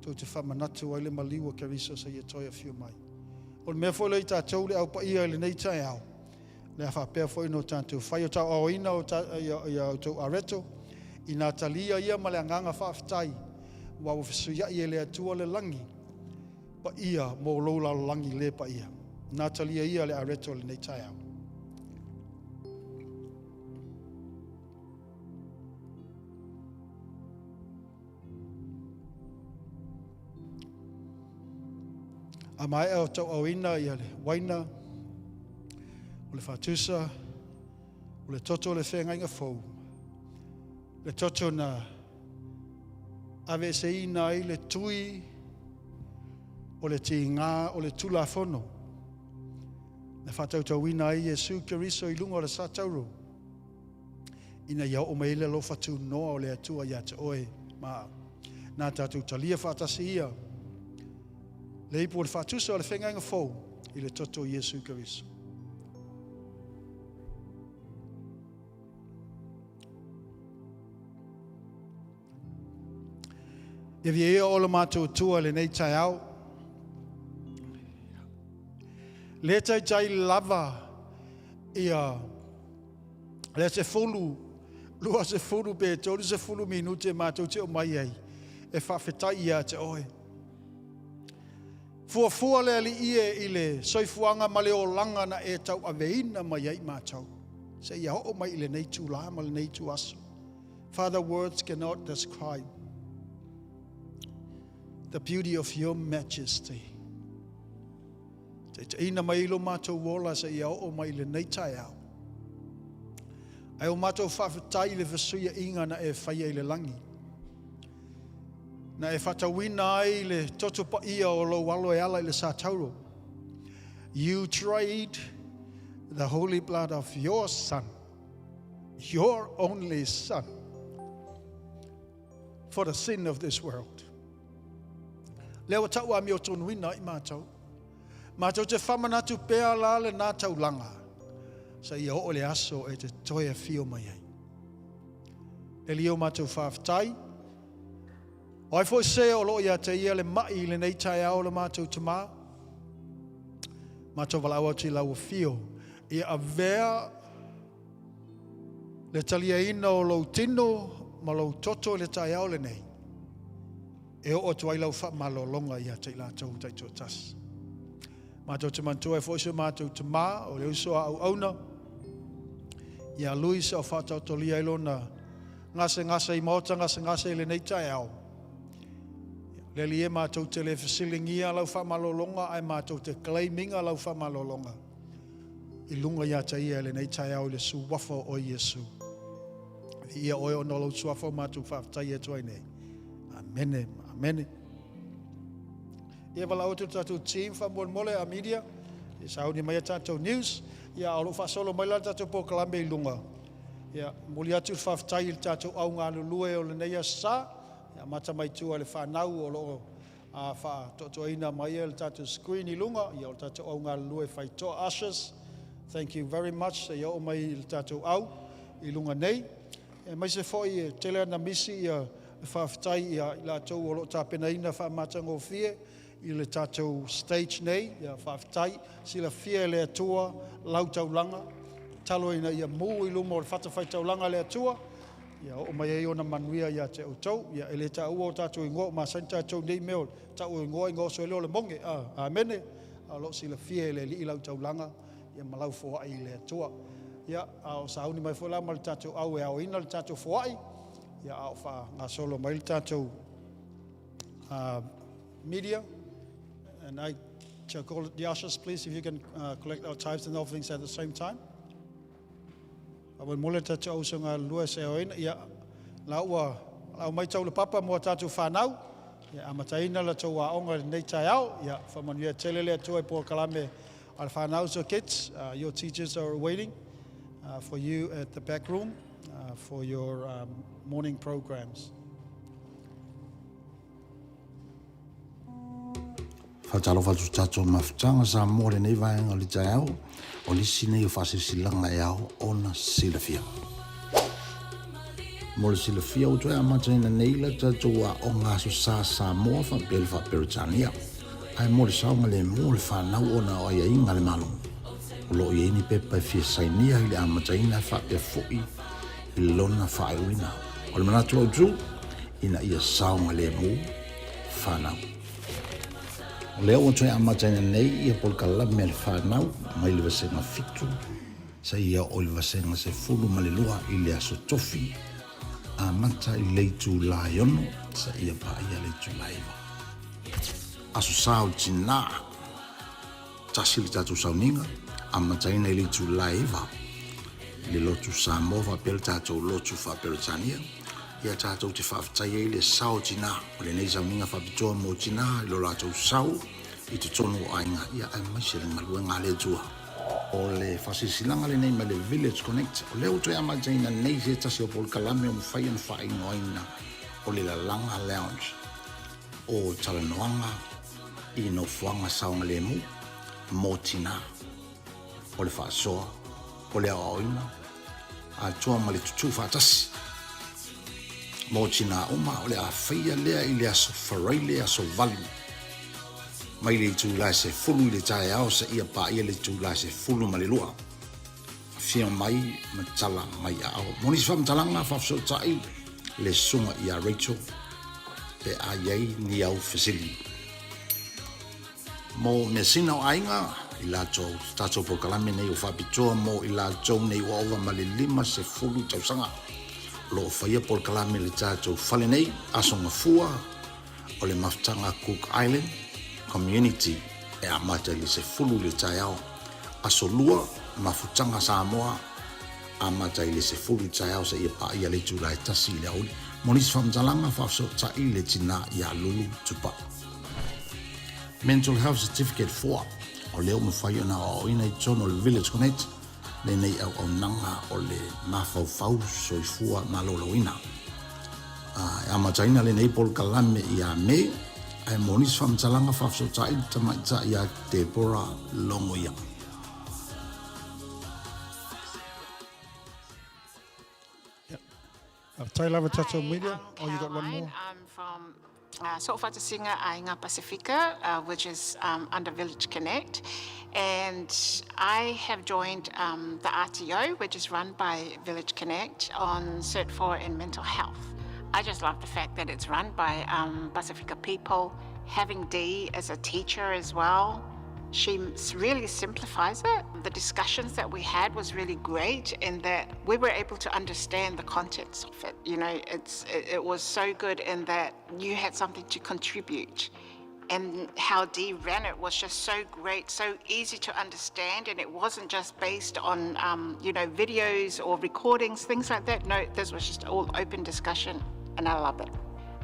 tou te faamanatu ai le maliu o Keriso seia toe afio mai. O le mea foi lea i tatou le Au Paia i lenei taeao, le a faapea foi ona tatou fai o tauaaoina o ia outou areto, ina talia ia ma le agaga faafetai, aua ua fesuiai e le Atua le lagi paia mo lou lalolagi le paia. Na talia ia le areto lenei taeao. A maea o tauaaoina ia le uaina, o le faatusa, o le toto o le feagaiga fou, le toto na aveeseina ai le tui o le tiga o le Tulafono, na faatautauina ai Iesu Keriso i luga o le satauro, ina ia oo mai ai le alofa tunoa o le Atua ia te oe ma au. Na tatou talia faatasi ia le ipu o le faatusa o le feagaiga fou i le toto o Iesu Keriso. Ia viia o lo matou Atua i lenei taeao. Le taitai lava ia le 10, 20 pe 30 minute matou te omai ai e faafetai ia te oe. Fuafua le Alii e i le soifuaga ma le olaga na e tauaveina mai ai matou, seia oo mai i lenei itulā ma lenei ituaso. Father, words cannot describe the beauty of your majesty. Taitaiina mai lo matou ola seia oo mai i lenei taeao. Ae o matou faafetai i le fesuiaiga na e faia i le lagi. Na e faatauina ai le toto paia o lou alo e ala i le satauro. You trade the holy blood of your son, your only son, for the sin of this world. Lea ua tau amiotonuina ai matou. Matou te faamanatu pea la lena taulaga, seia oo le aso e te toe afio mai ai. Le Alii o matou faafetai. O ai foi se o lo o ia te ia le mai i lenei taeao o le matou tamā, matou valaau atu i lau afio, ia avea le taliaina o lou tino ma lou toto i le taeao lenei, e oo atu ai lau faamalologa ia te i latou taitoatasi. Matou te manatua ai foi si o matou tamā, o le uso a auauna, ia Luis o faataotolia ai lona gasegase i maota gasegase i lenei taeao. Le Alii e, matou te le fesiligia lau faamalologa ae matou te claim ina lau faamalologa i luga ia te ia i lenei taeao i le Suafa o Iesu. Viia oe ona o lou Suafa ua matou faafetai atu ai nei. Amene ma amene. Ia valaau atu le tatou team faamolemole a media ia sauni mai a tatou news. Ia a o lo o faasolo mai la le tatou polokalame i luga. Ia momoli atu le faafetai i le tatou au galulue o lenei aso Sa. Ia amata mai tua i le fanau o lo o faatoatoaina mai le tatou screen i luga, ia o le tatou au galulue faitoa ushers. Thank you very much. Seia oo mai i le tatou au i luga nei. Aemaise foi e tele ana misi ia le faafetai ia i latou o lo o tapenaina faamatagofie i le tatou stage nei. Ia faafetai, silafia e le Atua lau taulaga, tatalo ina ia mu i luma o le fatafaitaulaga a le Atua, ia oo mai ai ona manuia ia te outou. Ia e le taua o tatou igoa, ua masani tatou i nei mea o tau o igoa ona oso ai lea o le moge. Amene. A o lo o silafia e le Alii lau taulaga ia ma lau foai i le Atua. Ia, a o sauni mai foi la ma le tatou au e aoina le tatou foai, ia a o faagasolo mai le tatou media. And I shall call the ushers, please, if you can collect our tithes and offerings at the same time. Faamolemole le tatou au galulue se aoina. Ia, la ua lau mai tau le papa mo a tatou fanau. Ia, amataina la tou aoga i lenei taeao. Ia, faamanuia tele le Atua i polokalame a le fanau. So kids, your teachers are waiting for you at the back room for your morning programs. Faatalofa atu tatou mafutaga Samoa i lenei vaega o le taeao, o nisi nei o faasilasilaga e ao ona silafia. Mo le silafia ua toe amataina nei la tatou aoga Aso Sa Samoa faapea le Faa-Peretania. Ae mo le saogalemu o le fanau ona o aiaiga a le Malo, o lo o i ai ni pepa e fia sainia i le amataina e faapea foi i lona faaiuina. O le manatu autu, ina ia saogalemu fanau. O lea ua toe amataina nei ia polokalame a le fanau mai le vasega 7 seia oo i le vasega 12 i le aso Tofi, amata i le itula e 6 seia paia le itula e 9. Aso Sa o Tinā, tasi le tatou sauniga, amataina i le itula e 9 i le lotu Samoa faapea le tatou lotu Faa-Peretania. Ia tatou te faafetai ai le sao tinā o lenei sauniga faapitoa mo tinā i lo latou sao i totonu o aiga, ia aemaise le galuega a le Atua. O le faasilasilaga lenei mai le Village Connect, o lea ua toe amataina nei se tasi o polokalame o mafai ona faaigoaina o le Lalaga Lounge o talanoaga i nofoaga saogalemu mo tinā, o le faasoa, o le aoaoina, atoa ma le tutū faatasi. Mo tinā uma, o le a faia lea i le aso Faraile aso 8, mai le itula e 10 i le taeao seia paia le itula e 12. Afio mai ma tala mai aao. Mo nisi faamatalaga, faafesootai le susuga ia Rachel pe a i ai ni au fesili. Mo measina o aiga, i latou, tatou polokalame nei o faapitoa mo i latou nei ua ova ma le 50 tausaga. O lo o faia polokalame i le tatou fale nei, Aso Gafua o le Mafutaga Cook Island Community e amata i le 10 i le taeao. Aso Lua, Mafutaga Samoa, amata i le 10 i le taeao seia paia le itula e 1 i le aoauli. Mo nisi faamatalaga, faafesootai le tina ia Lulu Tupa. Mental Health Certificate 4, o lea ua mafai ona aoaoina i totonu o le Village Connect lenei auaunaga o le mafaufau soifua maloloina. E amataina lenei polokalame ia Me, ae mo nisi faamatalaga faafesootai le tamaitai ia Deborah Longoia. Faafetai lava tatou Hi, media. I'm Oh, you got one Caroline. more? I'm from So'ofatasiga Aiga Pasifika, which is under Village Connect. And I have joined the RTO, which is run by Village Connect, on Cert 4 in mental health. I just love the fact that it's run by Pasifika people, having Dee as a teacher as well. She really simplifies it. The discussions that we had was really great in that we were able to understand the contents of it. You know, it's it, it was so good in that you had something to contribute and how Dee ran it was just so great, so easy to understand, and it wasn't just based on um, you know videos or recordings, things like that. No, this was just all open discussion, and I love it.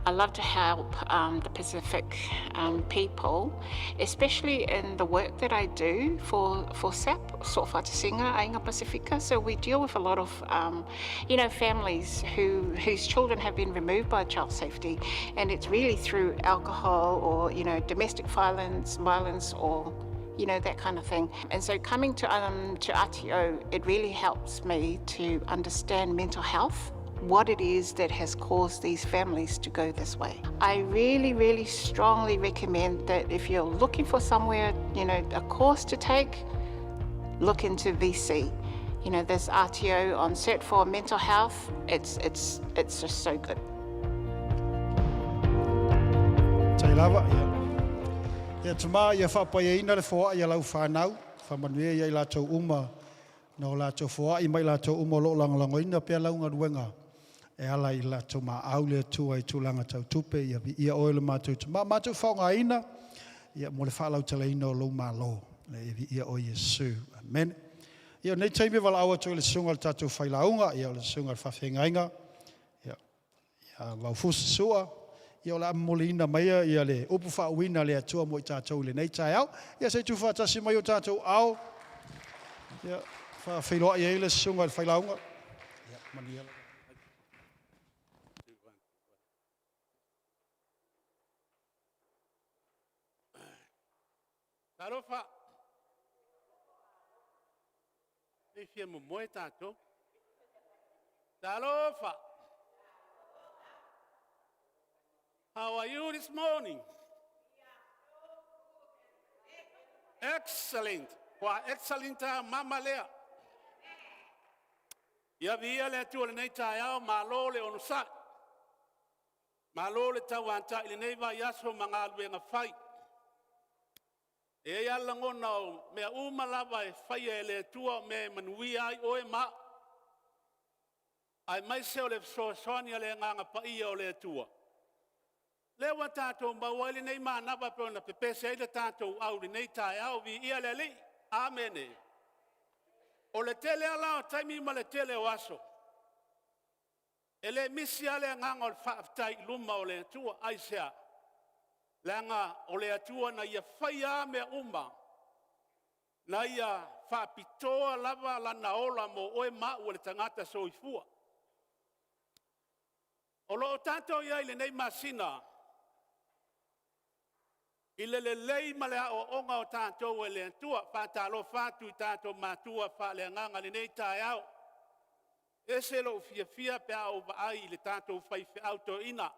I love to help um, the Pacific um, people, especially in the work that I do for, for SAP, Sofatasiga Aiga Pasifika. So we deal with a lot of, um, you know, families who whose children have been removed by child safety, and it's really through alcohol or, you know, domestic violence, violence or you know, that kind of thing. And so coming to, um, to RTO, it really helps me to understand mental health what it is that has caused these families to go this way. I really, really strongly recommend that if you're looking for somewhere, you know, a course to take, look into VC. You know, there's RTO on Cert for mental health. It's, it's, it's just so good. Tai lava, ia. Ia tamā ia faapaiaina le foa'i a lau fanau, faamanuia ia i latou uma na o latou foa'i mai latou uma o loo lagolagoina pea lau galuega e ala i latou maau le Atua i tulaga tau tupe. Ia viia oe le matou tamā, matou faaaogaina ia mo le faalauteleina o lou malo. Ia viia oe Iesu. Amen. Ia nei taimi valaau atu i le susuga o le tatou failauga, ia o le susuga o le faafeagaiga, ia ia Laufusi Sua, ia o le a momoliina maia ia le upu faauuina a le Atua mo i tatou i lenei taeao. Ia se i tuufaatasi mai o tatou ao, ia faafeiloai ai le susuga i le failauga. Ia manuia. Talofa. E fia momoe tātou. Talofa. How are you this morning? Excellent. Kua excellent a mama lea. Ia viia le Atua lenei taeao, malo le onosai. Malo le tauantai i lenei vaiaso ma galuega fai. E i ai lava le lagona o mea uma lava e faia e le Atua o mea e manuia ai oe ma au. Aemaise o le fesoasoani a le Agaga Paia o le Atua. Lea ua tatou maua ai lenei manava pei ona pepese ai le tatou au i lenei taeao, viia le Alii. Amene. O le tele lava la o taimi ma le tele o aso, e le misi lava le agaga o le faafetai i luma o le Atua. Aisea? Leaga o le Atua na ia faia lava mea uma, na ia faapitoa lava lana ola mo oe ma au o le tagata soifua. O lo o tatou i ai i lenei masina i le lelei ma le aoaoga o tatou e le Atua. Faatalofa atu i tatou matua faaleagaga i lenei taeao. Ese lou fiafia pe a ou vaai i le tatou faifeau toeaina.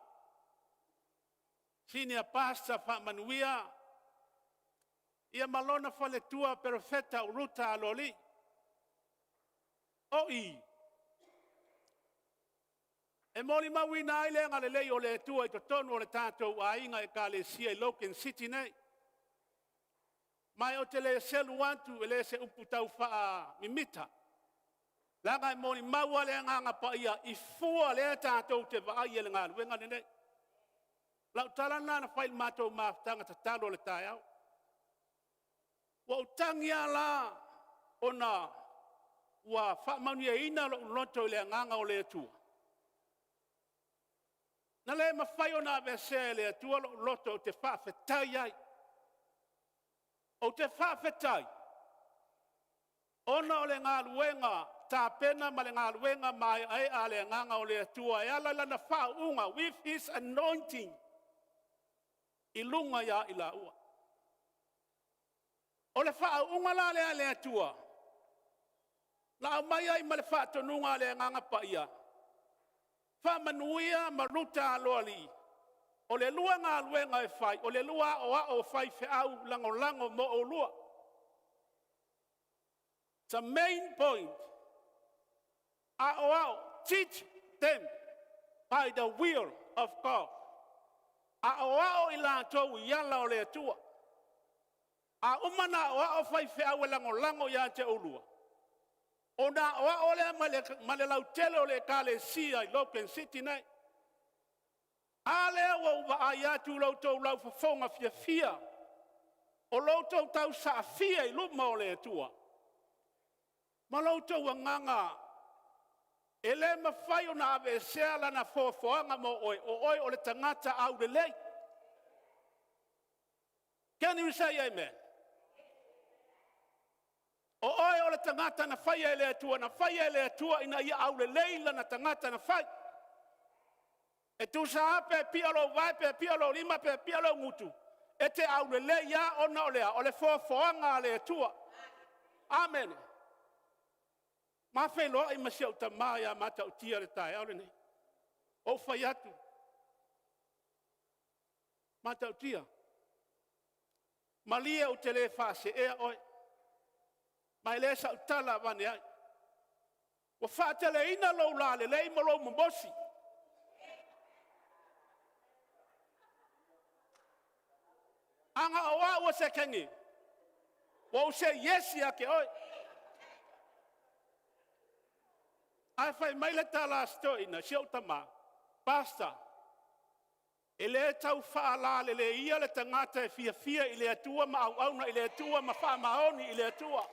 Senior Pastor Faamanuia, ia ma lona faletua Perofeta Ruta Aloalii. Oi, e molimauina ai le agalelei o le Atua i totonu o le tatou aiga ekalesia i Logan City nei. Ma ou te le selu atu e le se upu tau faamimita. Leaga e molimau le agaga paia i fua lea tatou te vaai e le galuega lenei. Lau tala lena na fai i le matou mafutaga tatalo o le taeao. Ua ou tagi lava la ona ua faamanuiaina lou loto i le agaga o le Atua. Na le mafai ona aveesea e le Atua lou loto ou te faafetai ai. Ou te faafetai ona o le galuega tapena ma le galuega maeaea a le agaga o le Atua e ala i lana faauuga, with his anointing, i luga ia i laua. O le faauuga la lea a le Atua, na aumai ai ma le faatonuga a le agaga paia, Faamanuia ma Ruta Aloalii, o le lua galuega e fai, o le lua aoao o faifeau lagolago mo oulua. The main point, aoao, teach them by the will of God. Aoao i latou i ala o le Atua. A uma ona aoao faifeau e lagolago ia te oulua, ona aoao lea ma le lautele o le ekalesia i Logan City nei. A lea ua ou vaai atu i lo outou laufofoga fiafia, o lo outou tausaafia i luma o le Atua, ma lo outou agaga e le mafai ona aveesea lana foafoaga mo oe, o oe o le tagata aulelei. Can you say amen? O oe o le tagata na faia e le Atua, na faia e le Atua ina ia aulelei lana tagata na fai. E tusa lava pe pia lou vae, pe pia lou lima, pe pia lou gutu, e te aulelei lava ona o le a? O le foafoaga a le Atua. Amene. Ma feiloai ma si ou tama ia Matautia i le taeao lenei. Ou fai atu, Matautia, malie ou te le faaseea oe, ma e le o sau tala avane ai. Ua faateleina lou lalelei ma lou mimosi. Ana o au o se teine, ua ou say yes ia te oe. Ae fai mai le tala a si toeaina, si ou tama, Pastor, e le tau faalaleleia le tagata e fiafia i le Atua ma auauna i le Atua ma faamaoni i le Atua.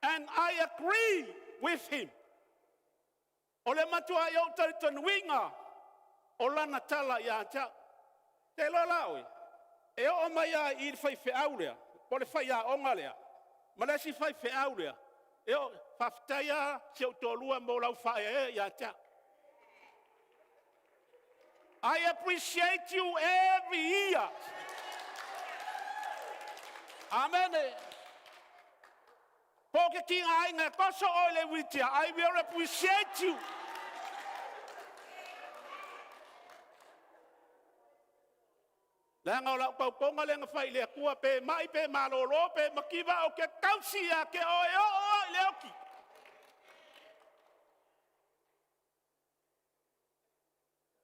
And I agree with him. O le matuai ou talitonuina o lana tala ia te au. Te iloa la oe, e oo mai lava i le faifeau lea, po o le faiaoga lea, ma le isi faifeau lea, e oo, faafetai lava si ou toalua mo lau faaeaea ia te au. I appreciate you every year. Amene. Po o ke tigaina e toso oe i le wheelchair, I will appreciate you. Leaga o lau tautoga lea na fai i le Atua, pe mai pe malolo pe mativa, ou te tausi ia te oe e oo lava i le oti.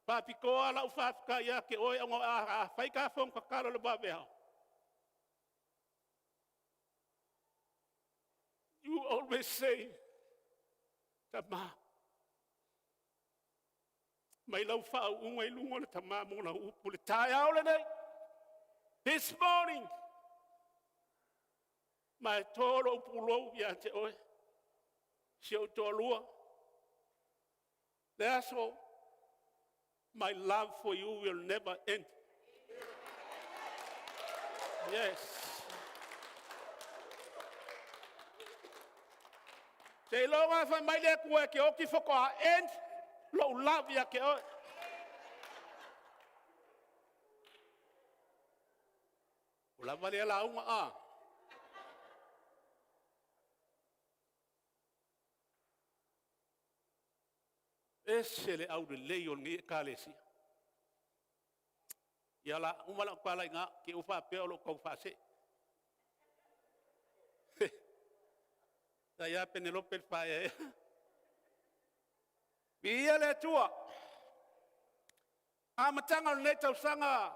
Faapitoa lau faafetai ia te oe ona a fai ta fono tatalo i le vaveao, you always say, Tama, mai lau faauuga i luga o le tama mo lau upu le taeao lenei. This morning, ma e to lou pulou ia te oe, si ou toalua, le aso, my love for you will never end. Yes. Seiloga fai mai le Atua e te oti faatoa end lou love ia te oe. Ua lava lea lauga a. Ese le aulelei o lenei ekalesia. Ia la uma lau tala i ina, te i ua faapea o lou tau faasee. Sa ia Penelope le faaeaea. Viia le Atua. Amataga o lenei tausaga,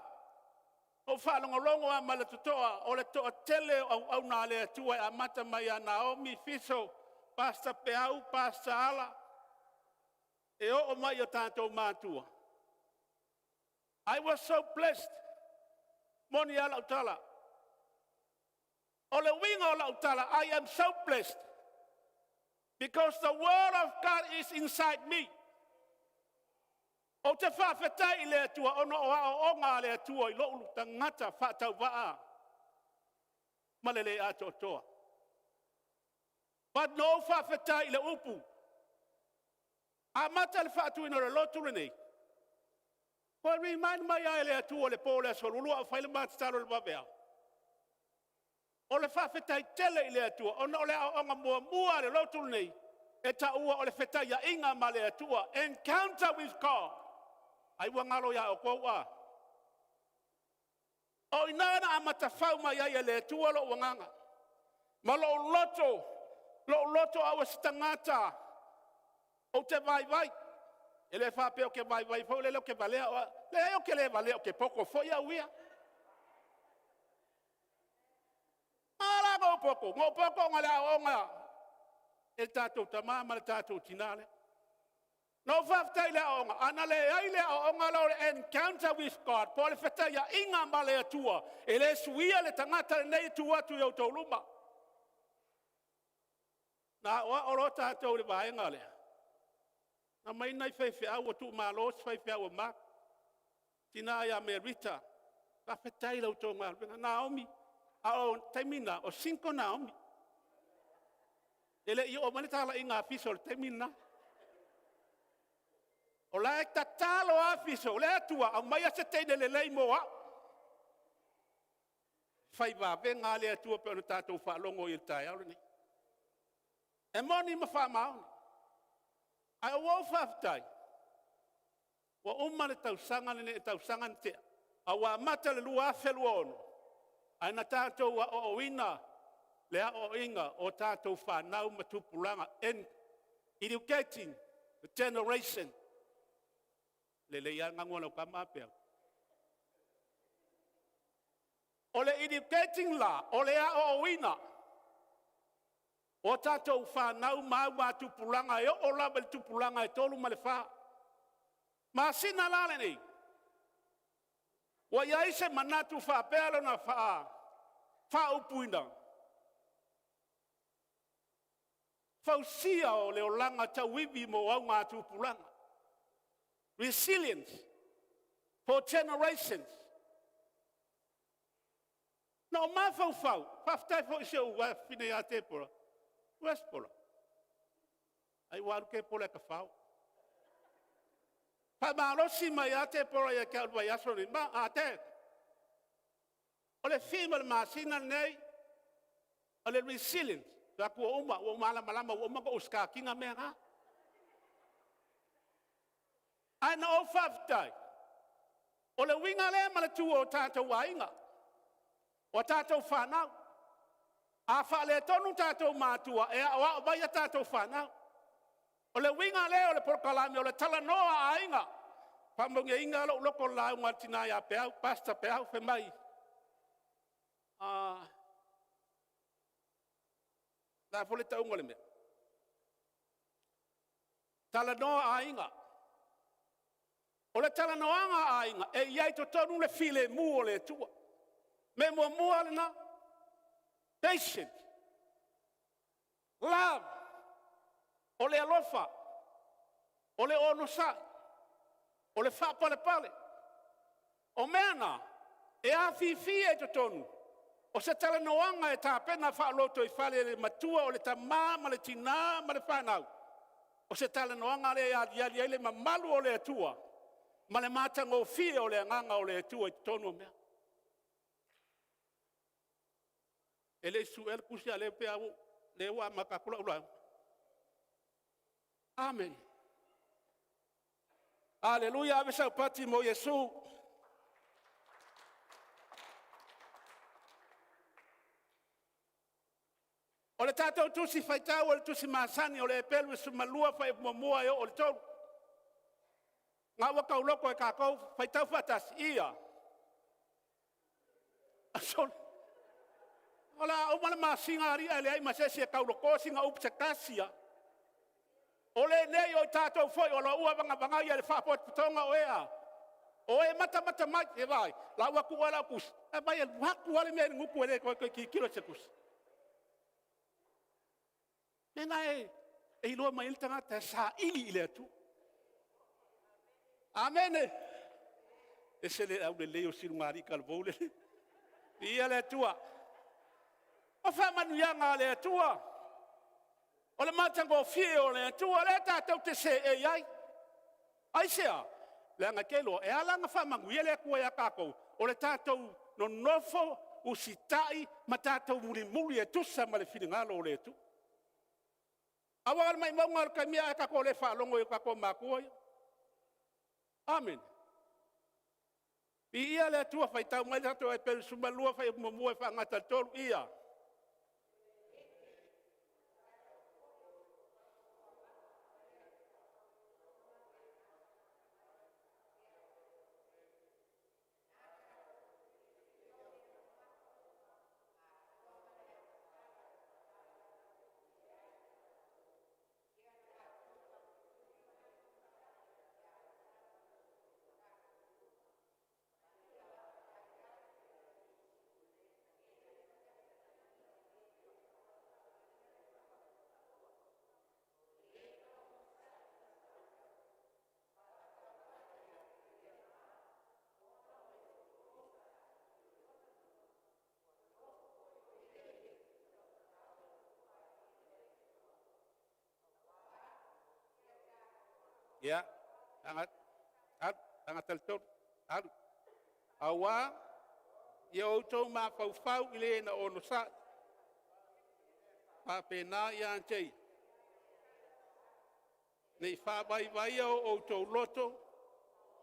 ou faalogologo lava ma le totoa o le toatele o auauna a le Atua e amata mai ia Naomi Fiso, Pastor Peau, Pastor Ala, e oo mai i o tatou matua. I was so blessed. Moni lava lau tala. O le uiga o lau tala, I am so blessed because the word of God is inside me. Ou te faafetai i le Atua ona o aoaoga a le Atua i lou tagata faatauvaa ma le le atoatoa. But na ou faafetai i le upu. Amata le faatuina o le lotu lenei, toe remind mai lava e le Atua le po o le aso Lua a o fai le ma tatalo i le vaveao. O le faafetai tele i le Atua, ona o le aoaoga muamua a le lotu lenei, e taua o le fetaiaiga ma le Atua, encounter with God. Ai ua galo ia outou a? O i ina na amata fau mai ai e le Atua lou agaga, ma lou loto, lou loto aua se tagata ou te vaivai. E le faapea ou te vaivai foi lele ou te valea, leai ou te le valea ou te poto foi au ia. maopoopo, maopoopo ona le aoaoga e le tatou tama ma le tatou tinā lea. Na ou faafetai i le aoaoga, a na leai le aoaoga lea o le encounter with God, po o le fetaiaiga ma le Atua, e le suia le tagata lenei e tu atu i outou luma. Na aoao loa tatou i le vaega lea, na omai nai faifeau ua tuumalo si faifeau a Mark, tina ia Merita, faafetai i la outou galuega. Naomi, a o le taimi lena, o single Naomi. E le i oo mai le talaiga a Fiso i le taimi lena. O la e tatalo lava Fiso, le Atua aumaia se teine lelei mo au. Fai vavega lava le Atua pei ona tatou faalogo i ai i le taeao lenei. E moni ma faamaoni. Ae ua ou faafetai, ua uma le tausaga lenei, le tausaga na tea, a ua amata le 2026, ae na tatou aoaoina le aoaoina o tatou fanau ma tupulaga, and educating the generation. Lelei lava le gagua lau tama a Peau. O le educating la, o le aoaoina o tatou fanau ma aumatupulaga e oo lava i le tupulaga e 3 ma le 4. Masina la lenei, ua i ai se manatu faapea lona faaupuina, fausia o le olaga tauivi mo augatupulaga. Resilience for generations. Na ou mafaufau, faafetai foi i si ou afafine ia Tepora, where's Pora? Ai ua alu Tepora e tafao. Faamalosi mai lava Tepora ia te au i le vaiaso lenei, ma, Dad, o le theme o le masina lenei, o le resilience. Fai atu ua uma, ua ou malamalama ua uma ona ou start ina mea na. Ae na ou faafetai, o le uiga lea ma le tu o tatou aiga, o tatou fanau. A faaletonu tatou matua, e aoao mai a tatou fanau. O le uiga lea o le polokalame o le talanoa a aiga. Faamanuiaina lou loto i le lauga a le tina ia Peau, Pastor Peau, fai mai, le a foi le tauga o le mea? Talanoa aiga. O le talanoaga a aiga, e i ai i totonu le filemu o le Atua. Mea muamua lena, patient, love, o le alofa, o le onosai, o le faapalepale. O mea na, e afifi i totonu o se talanoaga e tapena faalotoifale e le matua o le tama ma le tina ma le fanau. O se talanoaga lea e aliali ai le mamalu o le Atua ma le matagofie o le agaga o le Atua i totonu o mea. E le i suea le tusi a o lea ua amata atu lau lauga. Amene. Aleluia, ave sau pati mo Iesu. O le tatou tusi faitau o le tusi masani o le Heperu 12 fuaiupu 1 e oo i le 3. Na ua tauloto e tatou, faitau faatasi, ia. O le a uma le masina alii ae leai ma se isi e taulotoa sina upu se tasi lava. O lenei o tatou foi o lo o vagavaga ia le faapotopotoga o e a? O e matamata mai, e vaai, la ua tuu lava lau tusi, ae vaai e alu atu lava le mea i le gutu e le toe tilotilo i se tusi. O le mea lena e iloa mai ai le tagata e saili i le Atua. Amene. E ese le aulelei o Silugalii talavou le. Viia le Atua. O faamanuiaga a le Atua, o le matagofie o le Atua lea tatou te seei ai. Aisea? Leaga e te iloa, e ala ona faamanuia le Atua ia tatou, o le tatou nonofo, usitai ma tatou mulimuli e tusa ma le finagalo o le Atua. Aua o le maumauga lava o le taimi ae tatou le faalogo i o tatou matua ia. Amene. Viia le Atua, faitau mai le tatou Heperu 12 fuaiupu 1 e faagata i le 3, ia. Ia, aga, alu, aga talitonu, alu. Auā, ia outou mafaufau i le na onosai. Faapena ia te ia, ne i faavaivaia o outou loto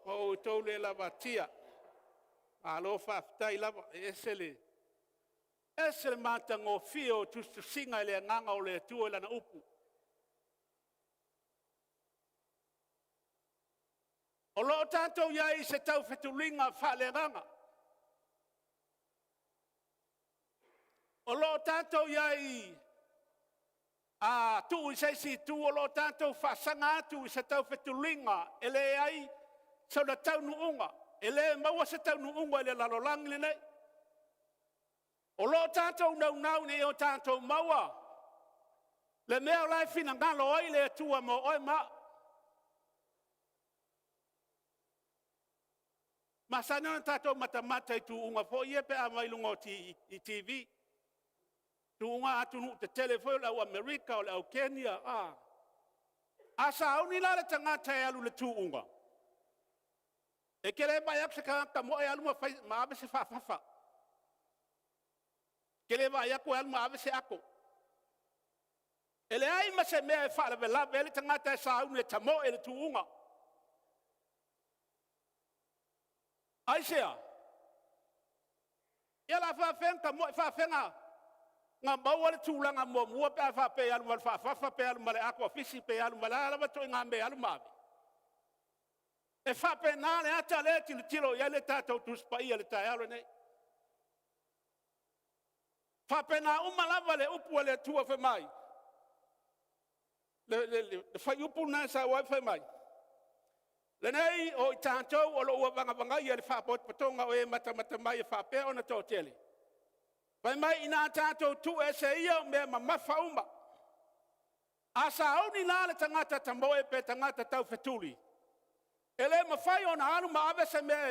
ma outou le lavatia. Malo faafetai lava, e ese le, ese le matagofie o tusitusiga i le agaga o le Atua i Lana upu. O lo o tatou i ai i se taufetuliga faaleagaga. O lo o tatou i ai a tuu i se isi itu, o lo o tatou faasaga atu i se taufetuliga e leai sona taunuuga, e le maua se taunuuga i le lalolagi lenei. O lo o tatou naunau ina ia o tatou maua le mea o la e finagalo ai le Atua mo oe ma au. Masani ona tatou matamata i tuuga foi ia pe a aumai i luga o TV, tuuga a atunuu tetele foi ia o le au Amerika o le au Kenya, a. A sauni la le tagata e alu i le tuuga, e te le vaai atu se tagata tamoe alu ma fai ma ave se faafafa. E te le vaai atu e alu ma ave se ato. E leai ma se mea e faalavelave ai le tagata e sauni e tamoe i le tuuga. Aisea? Ia o le a faafefea ona tamoe, faafefea ona maua le tulaga muamua pe a faapea e alu ma le faafafa pe alu ma le ato a fisi pe alu ma le a lava ituaiga mea e alu ma ave? E faapena le ata lea e tilotilo i ai le tatou Tusi Paia i le taeao lenei. E faapena uma lava le upu a le Atua fai mai, le fuaiupu lena e sau ai fai mai, “Lenei o i tatou o lo o ua vagavagaia i le faapotopotoga o e matamata mai e faapea ona toatele, fai mai ina a tatou tuu ese ia mea mamafa uma.” A sauni la le tagata tamoe pe tagata taufetuli, e le mafai ona alu ma ave se mea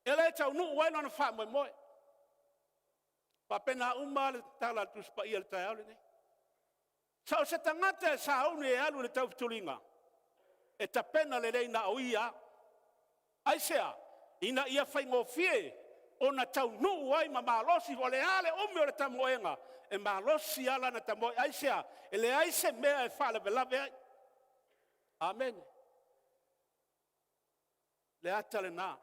e le taunuu ai lona faamoemoe. E faapena uma lava le tala a le Tusi Paia i le taeao lenei. So o se tagata e sauni e alu i le taufetuliga, e tapena lelei na o ia lava. Aisea? Ina ia faigofie ona taunuu ai ma malosi, o le a le umi o le tamoega, e malosi lava lana tamoe. Aisea? E leai se mea e faalavelave ai. Amene. Le ata lena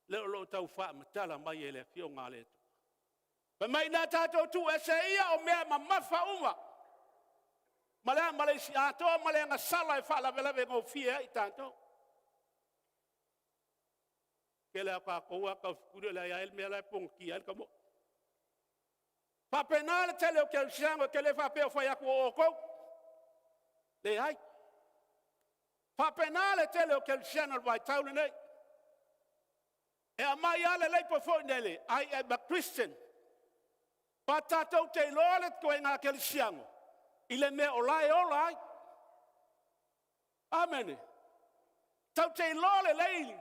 lea o lo o tau faamatala mai e le Afioga a le Atua. Fai mai ina a tatou tuu ese ia o mea mamafa uma, ma le a ma le isi, atoa ma le agasala e faalavelave gofie ai i tatou. O le toatele lava o tatou a taufetuli e leai lava le mea la e ponatia ai le tamoe. E faapena le tele o kerisiano, e te le faapea o fai atu o outou, leai. E faapena le tele o kerisiano i le vaitau lenei. E aumai lava le label foi lele, I am a Christian. But tatou te iloa le ituaiga kerisiano i le mea o la e ola ai. Amene. Tatou te iloa lelei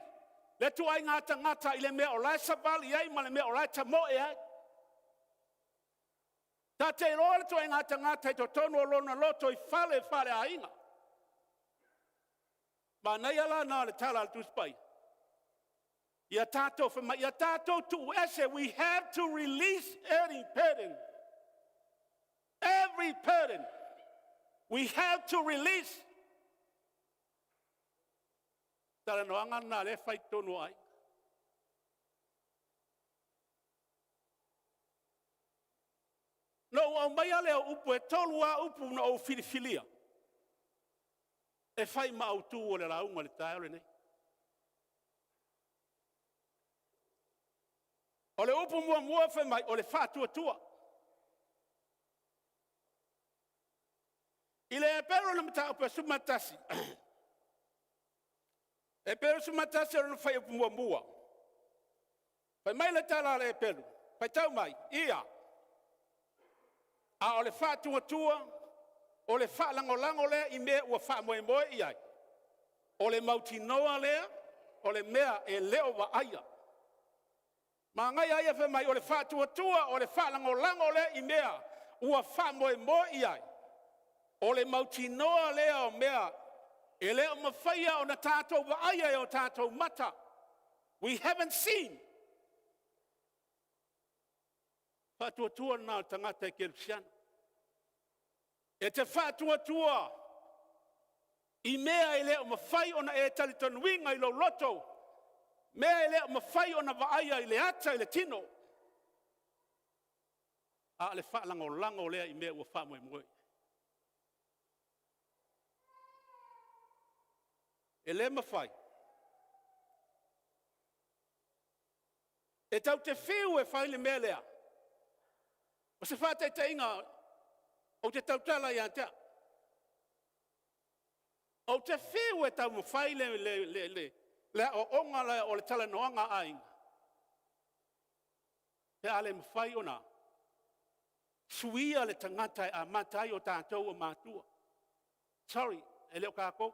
le ituaiga tagata i le mea o la e savali ai ma le mea o la e tamoe ai. Ta te iloa le ituaiga tagata i totonu o lona lotoifale faaleaiga. Manaia la lena o le tala a le Tusi Paia, ia tatou fai mai, ia tatou tuu ese, we have to release any burden. Every burden we have to release. Talanoaga lena lea e fai i totonu o aiga. Na ou aumaia lea o upu, e tolu lava upu na ou filifilia e fai ma autu o le lauga i le taeao lenei. O le upu muamua fai mai, o le faatuatua. I le Eperu le mataupu e 11, Eperu 11 lona fuaiupu muamua. Fai mai le tala a le Eperu, faitau mai, ia, a o le faatuatua, o le faalagolago lea i mea ua faamoemoe i ai, o le mautinoa lea o le mea e le o vaaia. Manaia ia fai mai, o le faatuatua o le faalagolago lea i mea ua faamoemoe i ai, o le mautinoa lea o mea E le o mafaia ona tatou vaaia e o tatou mata. We haven't seen. Faatuatua lena o le tagata e kerisiano. E te faatuatua i mea e le o mafai ona e talitonuina i lou loto, mea e le o mafai ona vaaia i le ata i le tino, a o le faalagolago lea i mea ua faamoemoe. E le mafai. E tatou te fiu e fai le mea lea. O se faataitaiga, ou te tautala ia te au. Ou te fiu e taumafai le, le, le, le, le aoaoga lea o le talanoaga a aiga, pe a le mafai ona suia le tagata e amata ai o tatou o matua. Sorry, e le o tatou.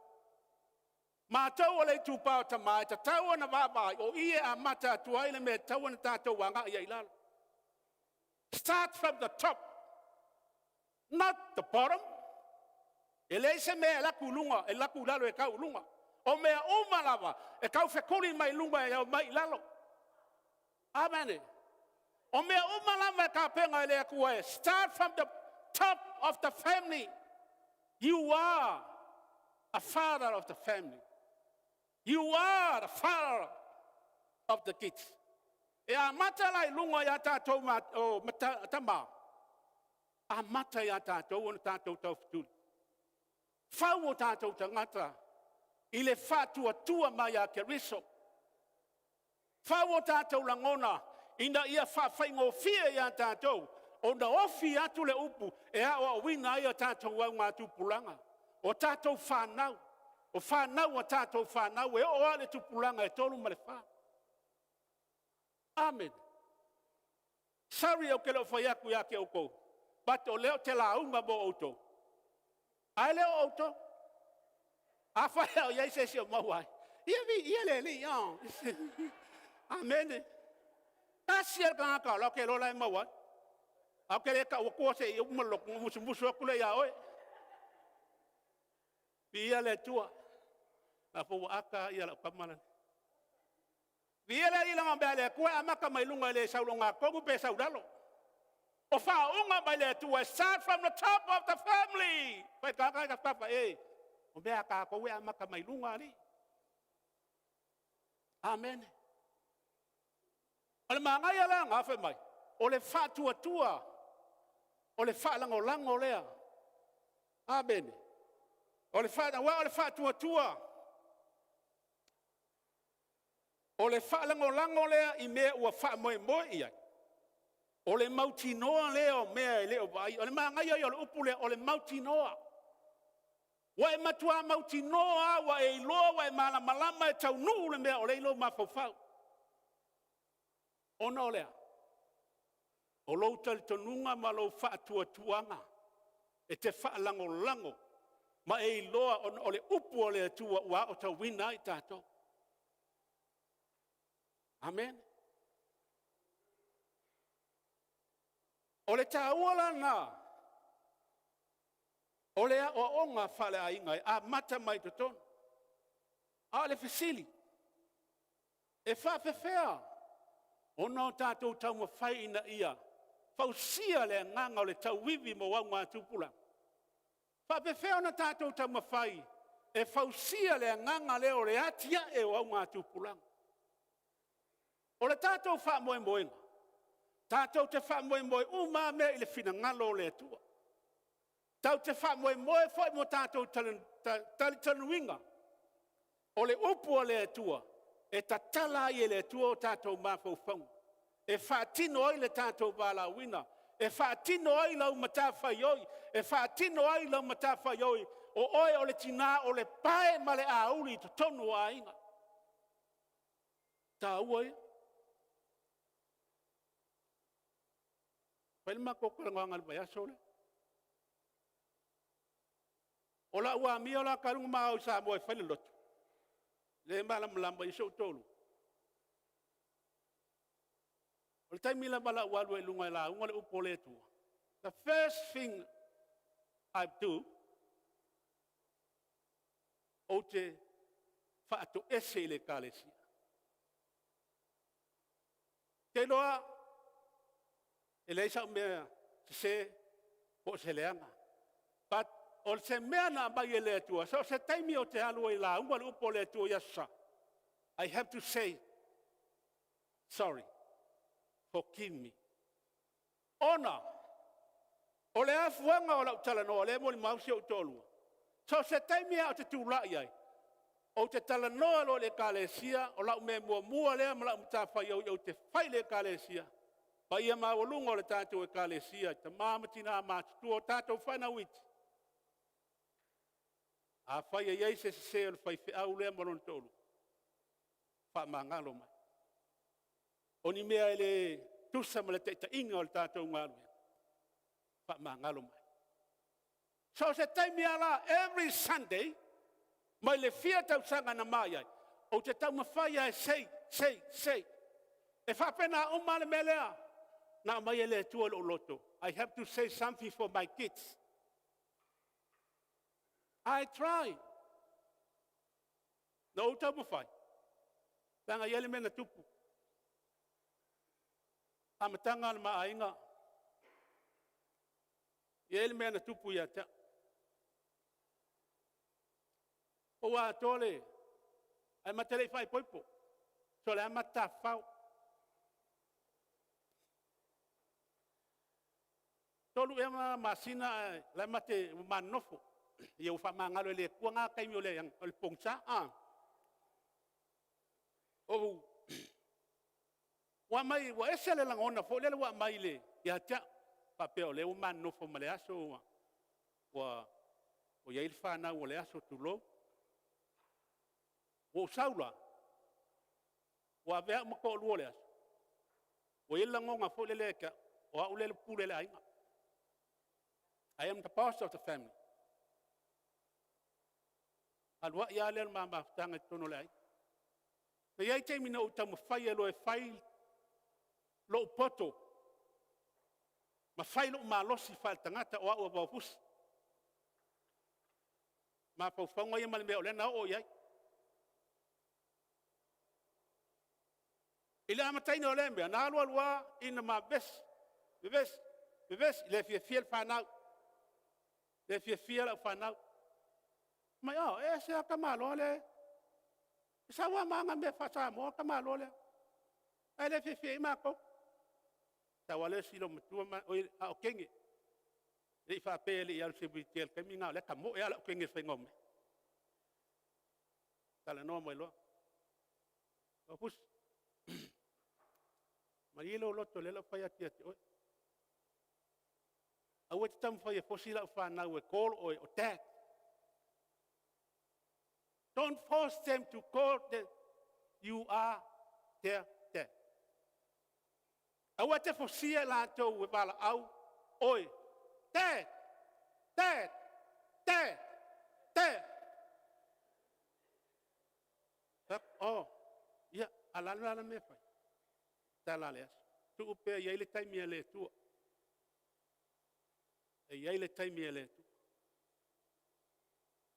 Matou o le itupa o tama e tatau ona vaavaai, o i e amata atu ai le mea e tatau ona tatou agai ai i lalo. Start from the top, not the bottom. E leai se mea e alu atu i luga, e alu atu i lalo e tau i luga. O mea uma lava e tau fekuli mai luga e omai i lalo. Amen. O mea uma lava e tapena e le Atua e start from the top of the family. You are a father of the family. You are the father of the kids. E amata la i luga ia tatou ma, o, mata, tama. Amata ia tatou ona tatou taufetuli. Fau o tatou tagata i le faatuatua mai ia Keriso. Fau o tatou lagona ina ia faafaigofie ia tatou ona ofi atu le upu e aoaoina ai a tatou augatupulaga, o tatou fanau, o fanau a tatou fanau e oo lava i le tupulaga e 3 ma le 4. Amen. Sorry ou te le o fai atu ia te outou, but o lea ou te lauga mo outou. Ae le o outou. Afai o i ai se isi o maua ai, ia viia le Alii. Oh. Amene. Tasi le tagata o la ke lola e maua ai. A ou te le tau atua se i uma le lotu, ona musumusu atu lea ia oe. Viia le Atua. La fo ua ata ia lau tama lea. Viia le Alii leaga o mea a le Atua e amata mai luga e le sau logatonu pe sau lalo. O faauuga mai le Atua, start from the top of the family. Fai tagata e tafatafa e. O mea a tatou e amata mai luga alii. Amen. O le manaia la na fai mai, o le faatuatua, o le faalagolago lea. Amene. O le, fa, aua o le faatuatua, o le faalagolago lea i mea ua faamoemoe i ai, o le mautinoa lea o mea e le o vaaia. O le manaia ia o le upu lea, o le mautinoa. Ua e matua mautinoa lava, ua e iloa, ua e malamalama e taunuu le mea o lea e i lou mafaufau. Ona o le a? O lou talitonuga ma lou faatuatuaga e te faalagolago ma e iloa ona o le upu a le Atua ua aotauina ai tatou. Amen. O le taua la lena o le aoaoga faaleaiga e amata mai totonu. A o le fesili, e faapefea ona o tatou taumafai ina ia fausia le agaga o le tauivi mo augatupulaga? Faapefea ona tatou taumafai e fausia le agaga lea o le atiae o augatupulaga? O le tatou faamoemoega, tatou te faamoemoe uma lava mea i le finagalo o le Atua. Tatou te faamoemoe foi ma tatou talitonuiga o le upu a le Atua, e tatala ai e le Atua o tatou mafaufauga, e faatino ai le tatou valaauina, e faatino ai lau matafaioi, e faatino ai lau matafaioi, o oe o le tina o le pae ma le auli i totonu o aiga. Taua ia. Fai le matou talanoaga i le vaiaso lea. O lau amio la talu ona ma o i Samoa e fai le lotu, lea e malamalama i ai si ou toalua. O le taimi lava o lau alu ai i luga e lauga le upu a le Atua, the first thing I do, Ou te faatoese i le ekalesia. Te iloa, e leai sau mea sese po o se leaga. But o se mea na aumai e le Atua, so o se taimi ou te alu ai e lauga le upu a le Atua i Aso Sa, I have to say, sorry, forgive me. Ona, o le afuaga o lau talanoa, lea e molimau si ou toalua, so o se taimi lava ou te tulai ai, ou te talanoa loa i le ekalesia, o lau mea muamua lea ma lau matafaioi ou te fai i le ekalesia, paia maualuga o le tatou ekalesia, tama ma tina matutua, o tatou fanau iti, afai e i ai se sese o le faifeau lea ma lona toalua, faamagalo mai. O ni mea e le tusa ma le taitaiga o le tatou galuega, faamagalo mai. So o se taimi lava la, every Sunday, mai le fia tausaga na ma i ai, ou te taumafai lava e sei, sei, sei. E faapena uma lava le mea lea na aumai e le Atua i lou loto. I have to say something for my kids. I try. Na ou taumafai, leaga e i ai le mea na tupu. Amataga o le ma aiga, e i ai le mea na tupu ia te au. Ua atoa le... ae ma te le i faaipoipo. So o lea ma te tafafao. 3 ea masina ae o la e ma te nonofo. Ia ua faamagalo e le Atua na taimi o le pogisa. Ua ese le lagona foi lele ua aumai ia te au, faapea o lea ua ma nonofo ma Leaso ua i ai le fanau a Leaso tulou. Ua ou sau la, ua avea au ma toalua o Leaso, ua i ai le lagona foi lele ia te au, o au lea e pule i le aiga. I am the boss of the family. Alu ai lava lea o le ma mafutaga i totonu o le aiga. E i ai taimi na ou taumafai ai loa e fai lou poto ma fai lou malosi faaletagata o au o Fusi. Mafaufauga ia ma le mea o lea na oo i ai. I le amataina o lea mea, na alu alu lava ina ma vevesi, vevesi, vevesi, le fiafia le fanau, le fiafia lau fanau. Fai mai, a, e ese lava le tamaloa lea, e sau lava ma ana mea faa-Samoa le tamaloa lea, ae le fiafia i ai matou. Sau lava le isi loomatua, a o teine, e le i faapea e le i alu i se wheelchair i le taimi lena o la e tamoe lava lau teine i le faiga o mea. Talanoa mai loa, “Fusi, malie lou loto o lea o le a ou fai atu ia te oe. Aua e te taumafai e fosi lau fanau e call oe o dad. Don't force them to call that you are their dad. Aua e te fosia i latou e valaau oe, Dad, Dad, Dad, Dad.” Oh, ia, a o le a la le mea e fai? Tala a Leaso, tuu pea e i ai le taimi a le Atua. E i ai le taimi a le Atua.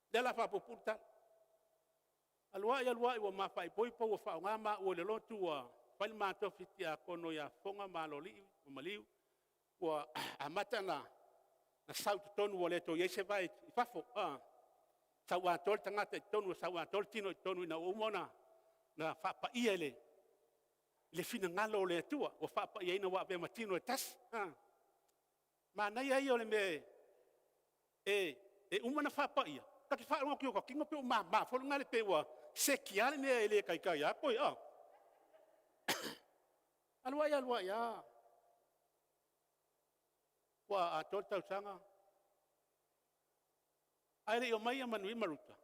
O lea o le a faapuupuu le tala. Alu ai alu ai ua ma faaipoipo ua faaaoga maua i le lotu ua fai le ma tofi tiakono ia Fofoga ma Aloalii ma Maliu, ua amata ona sau i totonu ua le toe i ai se vae i fafo. Sau atoa le tagata i totonu, sau atoa le tino i totonu ina ua uma ona faapaia i le finagalo o le Atua, ua faapaiaina ua avea ma tino e tasi. Manaia ia o le mea e uma ona faapaia, ta te faalogo atu i ota tino pei ua mama foi lea pei ua sekia le mea e le taitai lava toe... Alu ai alu ai lava ua atoa le tausaga ae le i omai Manuia ma Ruta,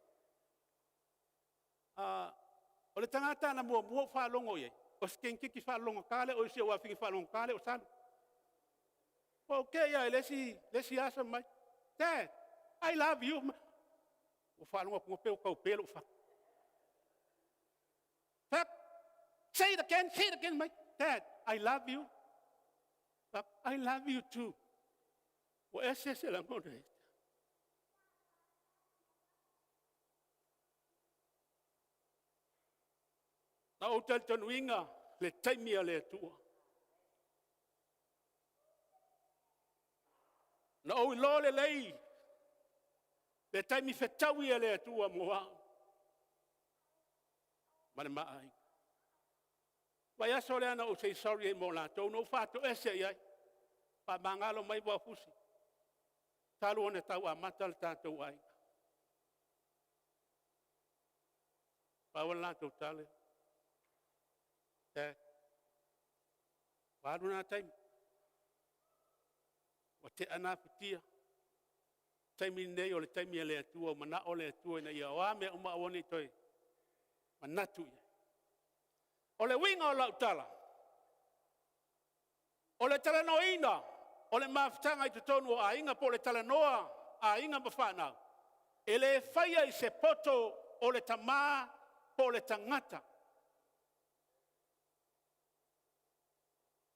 o le tagata na muamua ou faalogo i ai, o si teineitiiti faalogogata lea, si ou afafine faalogogata lea o Salu. Ua ou te i lava i le isi aso fai mai, “Dad, I love you.” Ou faalogo atu pei ua taupe lou fatu. Fai atu, say it again, say it again, Dad, I love you. I love you too. Ua ese se lagona. Na ou talitonuina le taimi a le Atua. Na ou iloa lelei le taimi fetaui a le Atua mo au ma le ma aiga. Vaiaso lea na ou say sorry ai mo latou, na ou faatoese i ai. Faamagalo mai Fuafusi, talu ona tau amata le tatou aiga. Pau o le latou tala, “Dad, ua alu lena taimi, ua tea na futia. O le taimi lenei o le taimi a le Atua, ua manao le Atua ina ia, o a mea uma, aua ne i toe manatu i ai.” O le uiga o lau tala, o le talanoaina o le mafutaga i totonu o aiga po o le talanoa a aiga ma fanau, e le faia i se poto o le tama po o le tagata.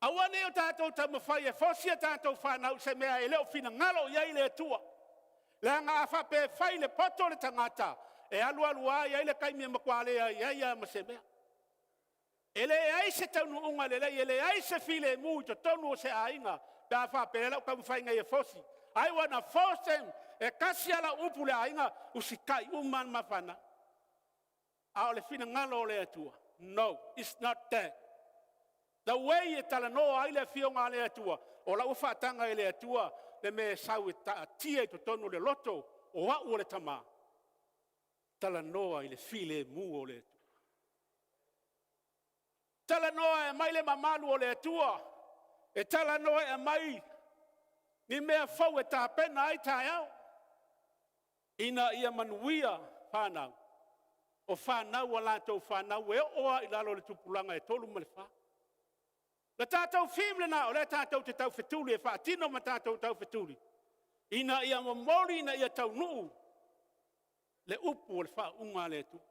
Aua ne i o tatou taumafai e fosi a tatou fanau i se mea e le o finagalo i ai le Atua. Leaga a faapea e fai i le poto o le tagata, e alu alu lava e i ai le taimi e matua leai ai lava ma se mea. E leai se taunuuga lelei, e leai se filemu i totonu o se aiga pe a faapea o le a ou taumafai nei e fosi. I wanna force them. E tasi lava lau upu i le aiga, usitai uma lava le ma fanau. A o le finagalo o le Atua, no, it's not that. The way e talanoa ai le Afioga a le Atua, o la e ua faataga e le Atua le mea e sau e taatia i totonu o le loto o au o le tama, talanoa i le filemu o le Atua. Talanoa e aumai le mamalu o le Atua, e talanoa e aumai ni mea fou e tapena ai taeao, ina ia manuia fanau, o fanau a latou fanau e oo lava i lalo i le tupulaga e 3 ma le 4. O le tatou theme lena o lea tatou te taufetuli e faatino ma tatou taufetuli, ina ia momoli ina ia taunuu le upu o le faauuga a le Atua.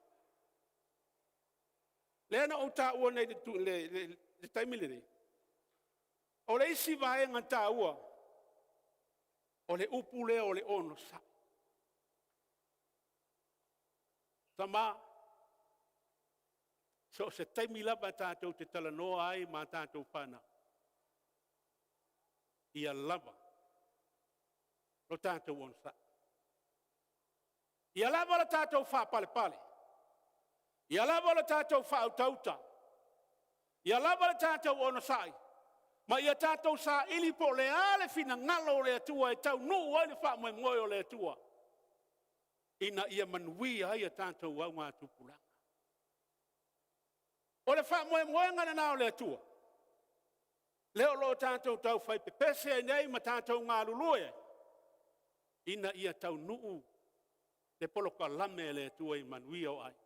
Lea na ou taua nei i le taimi lenei, o le isi vaega taua, o le upu lea o le onosai. Tama, so o se taimi lava tatou te talanoa ai ma a tatou fanau, ia lava lo tatou onosai. Ia lava lo tatou faapalepale. Ia lava lo tatou faautauta. Ia lava le tatou onosai, ma ia tatou saili po o le a le finagalo o le Atua e taunuu ai le faamoemoe o le Atua ina ia manuia ai a tatou augatupulaga. O le faamoemoega lena o le Atua, lea o lo o tatou taufai pepese ai nei ma tatou galulue ai, ina ia taunuu le polokalame a le Atua i manuia o aiga.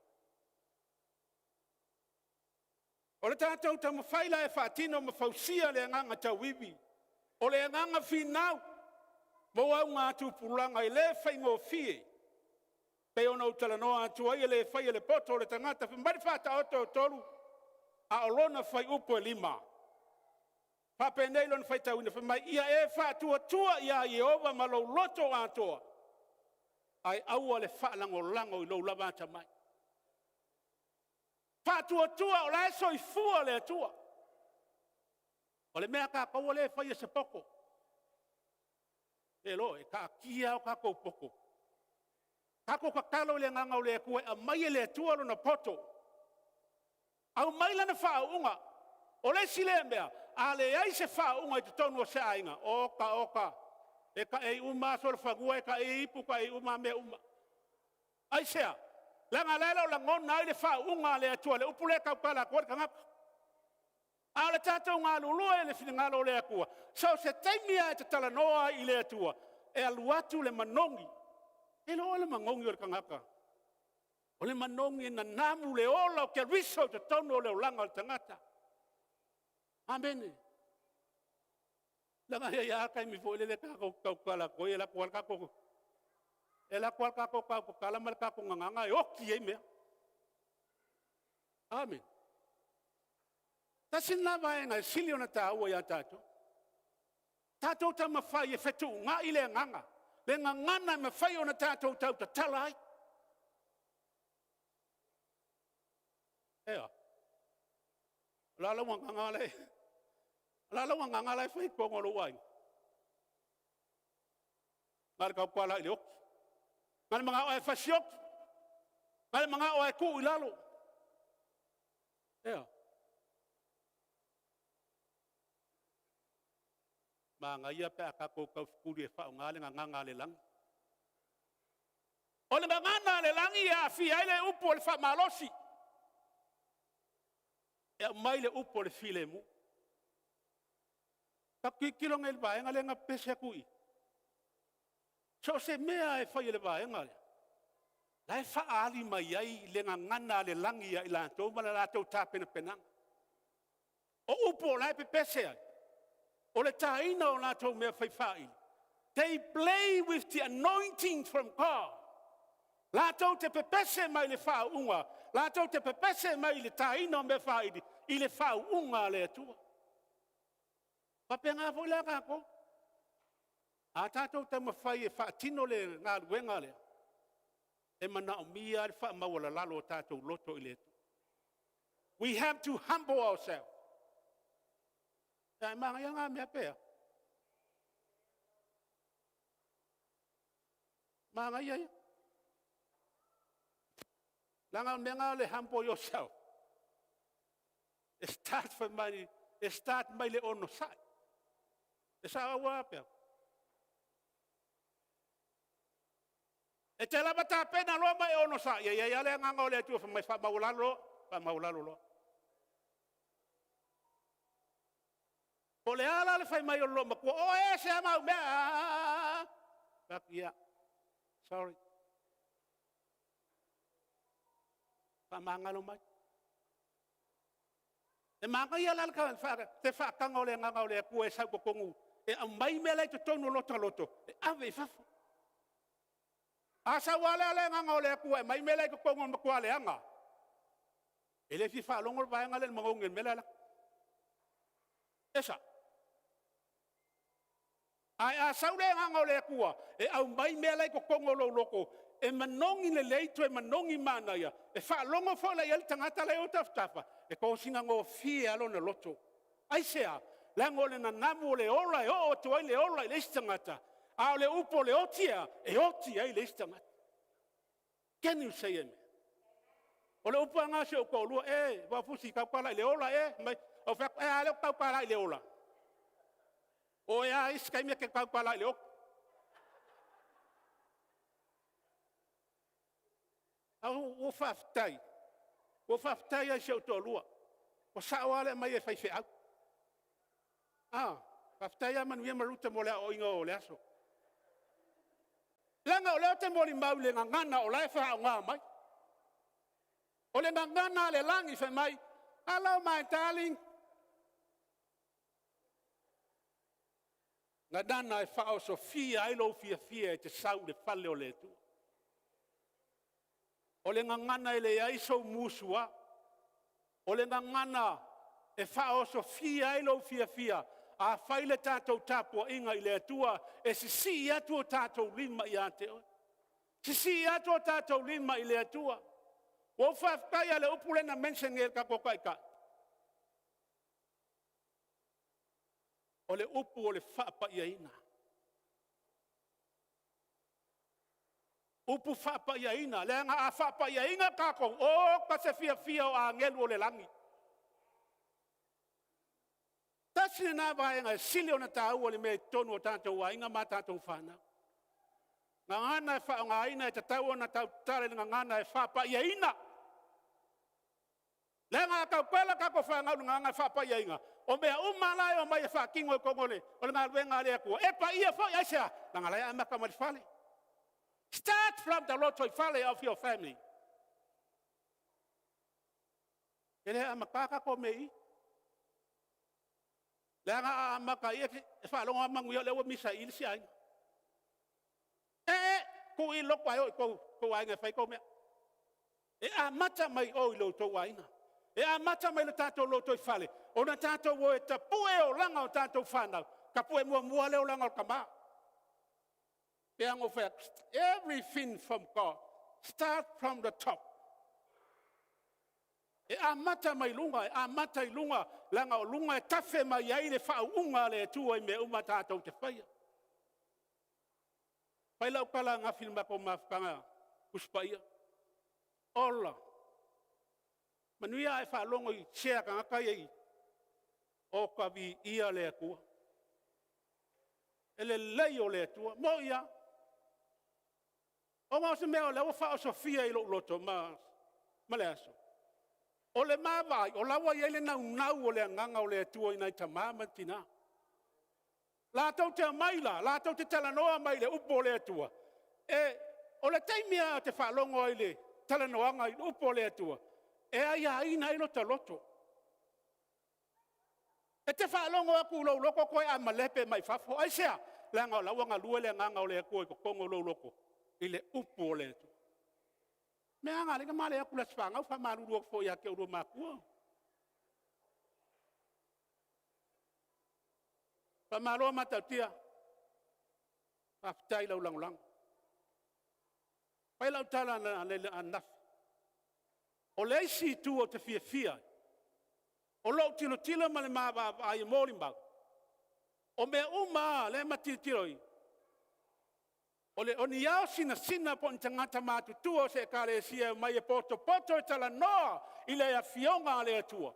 O le tatou taumafai la e faatino ma fausia le agaga tauivi, o le agaga finau mo augatupulaga e le faigofie. E pei ona ou talanoa atu ai, e le faia e le poto o le tagata. Fai mai le Faataoto 3 a o lona fuaiupu 5, faapenei lona faitauina, fai mai, “Ia e faatuatua ia Ieova ma lou loto atoa, ae aua le faalagolago i lou lava atamai.” Faatuatua o la e soifua le Atua. O le mea a tatou lea e fai e se poto, e taatia lava o tatou poto, tatou tatalo i le Agaga o le Atua e aumai e le Atua lona poto, aumai lana faauuga. O le isi lea mea, a leai se faauuga i totonu o se aiga, oka oka, e taei uma lava solofanua, e taei ipu, taei uma lava mea uma. Aisea? Leaga o la e le o lagona ai le faauuga a le Atua, le upu lea e tautala atu ai le tagata. A o le tatou galulue i le finagalo o le Atua, so o se taimi lava e te talanoa ai i le Atua, e alu atu le manogi. E le o le manogi o le tagata, o le manogi e nanamu le ola o Keriso i totonu o le olaga o le tagata. Amene. Leaga e i ai lava taimi foi lele tatou te tautala atu ai, e alu atu lava le tatou tau tatala ma le tatou gagana e oti ai mea. Amene. Tasi lena vaega e sili ona taua ia tatou, tatou taumafai e fetuunai le agaga, le gagana e mafai ona tatou tautatala ai. Ioe. O le a lau agaga la e, o le a lau agaga la e fai i totonu o lou aiga? Na o le tautuala lava i le oti. Na o le manao lava e fasioti, na o le manao lava e tuu i lalo. E a? Manaia pe a tatou taufetuli e faaaoga le gagana a le lagi. O le gagana a le lagi e aafia ai le upu o le faamalosi, e aumai le upu o le filemu. Tatou tilotilo nei i le vaega lea na pepese atu i i. So o se mea lava e fai e le vaega lea, o la e faaali mai ai le gagana a le lagi ia i latou ma le latou tapenapenaga. O upu o la e pepese ai, o le taina o latou mea fai faili, they play with the anointing from God. Latou te pepese mai le faauuga, latou te pepese mai i le taina o mea faili i le faauuga a le Atua. Faapena foi la tatou. A tatou taumafai e faatino le galuega lea, e manaomia le faamaualalalo o tatou loto i le Atua. We have to humble ourselves. Ae manaia na mea pe a? Manaia ia. Leaga o le mea lena o le humble yourself. E start fai mai, e start mai le onosai. E sao aua pe? E te lava tapena loa ma e onosai, e i ai lava le agaga o le Atua fai mai, faamaualalo loa, faamaualalo loa. Po o le a la le fai mai o le loomatua, o e ese lava mau mea. Fai atu, ia, sorry. Faamagalo mai. E manaia la le faataga o le Agaga o le Atua e sau i totonu e aumai mea la e i totonu o lota loto e ave i fafo. A sau lava la le Agaga o le Atua e aumai mea la e i totonu e matua leaga lava, e le fia faalogo le vaega lea i le manogi o le mea la e alu atu. E sao? Ae a sau le Agaga o le Atua e aumai mea la e i totonu o lou loto e manogi lelei toe manogi manaia, e faalogo foi la i ai le tagata la e i ou tafatafa, e tosina gofie lava lona loto. Aisea? Leaga o le nanamu o le ola e oo atu ai le ola i le isi tagata, a o le upu o le oti e a? E oti ai le isi tagata. Can you say amen? O le upu lava lena a si ou toalua, e Vaofusi tautala i le ola ea? Fai mai, ou fai atu, ae a lea ou te tautala i le ola? O oe lava isi taimi e te tautala i le oti. Ae ua ou faafetai, ua ou faafetai lava i si ou toalua, ua sao lava le aumai e faifeau. Faafetai lava Manuia ma Ruta mo le aoaoina o Leaso. Leaga o lea ou te molimau i le gagana o la e faaaoga mai. O le gagana a le lagi fai mai, hello my darling. Gagana e faaosofia ai lou fiafia e te sau i le fale o le Atua. O le gagana e leai sou musua. O le gagana e faaosofia ai lou fiafia. A fai le tatou tapuaiga i le Atua, e sisii atu o tatou lima ia te Oe. Sisii atu o tatou lima i le Atua. Ua ou faafetai lava i le upu lea na mention e le tatou Taitai, o le upu o le faapaiaina. Upu faapaiaina, leaga a faapaiaina tatou, oka se fiafia o agelu o le lagi. Tasi lena vaega e sili ona taua i totonu o tatou aiga ma tatou fanau. Gagana e faaaogaina e tatau ona tau tatala i le gagana e faapaiaina. Leaga a tautala tatou fanau i le gagana e faapaiaina, o mea uma lava la e omai e faatino i totonu o le galuega a le Atua, e paia foi. Aisea? Leaga o la e amata mai le fale. Start from the lotoifale of your family. E le amata tatou mea i i. Leaga a amata i i, e faalogo lava Manuia o lea ua misa i i le isi aiga. Ee, tuu i le loto ae o i tou aiga e fai a outou mea. E amata mai o i lo outou aiga. E amata mai i lo tatou lotoifale ona tatou o e tapue olaga o tatou fanau, tapue muamua le olaga o le tama. E pei lava ona ou fai atu, everything from God start from the top. E amata mai luga, e amata i luga, leaga o luga e tafe mai ai le faauuga a le Atua i mea uma tatou te faia. Fai lau tala ananafi i le matou mafutaga Tusi Paia. Ola, manuia ae faalogo i sea a tagata ia i i. Oka viia le Atua. E lelei o le Atua. E moni lava. Ona o se mea o lea ua faaosofia i lou loto ma le aso, o le ma vaai, o la e ua i ai le naunau o le Agaga o le Atua i nai tama ma tina. Latou te omai la, latou te talanoa mai i le upu a le Atua, o le taimi lava ou te faalogo ai i le talanoaga i upu a le Atua, e aiaina ai lota loto. E te faalogo atu i lou loto toe amalepe mai fafo. Aisea? Leaga o la e ua galue le Agaga o le Atua i totonu o lou loto i le upu a le Atua. O le mea lena na ala ai ona ma le o atu i le aso fanau, faamalulu atu foi ia te oulua ma matua. Faamalo Matautia, faafetai i lau lagolago. Fai lau tala ananafi, o le isi itu ou te fiafia ai, o lou tilotilo ma le vaavaai e molimau, o mea uma lava lea ma te tilotilo i ai, o ni ao sinasina po o ni tagata matutua o se Ekalesia e omai e potopoto e talanoa i le Afioga a le Atua,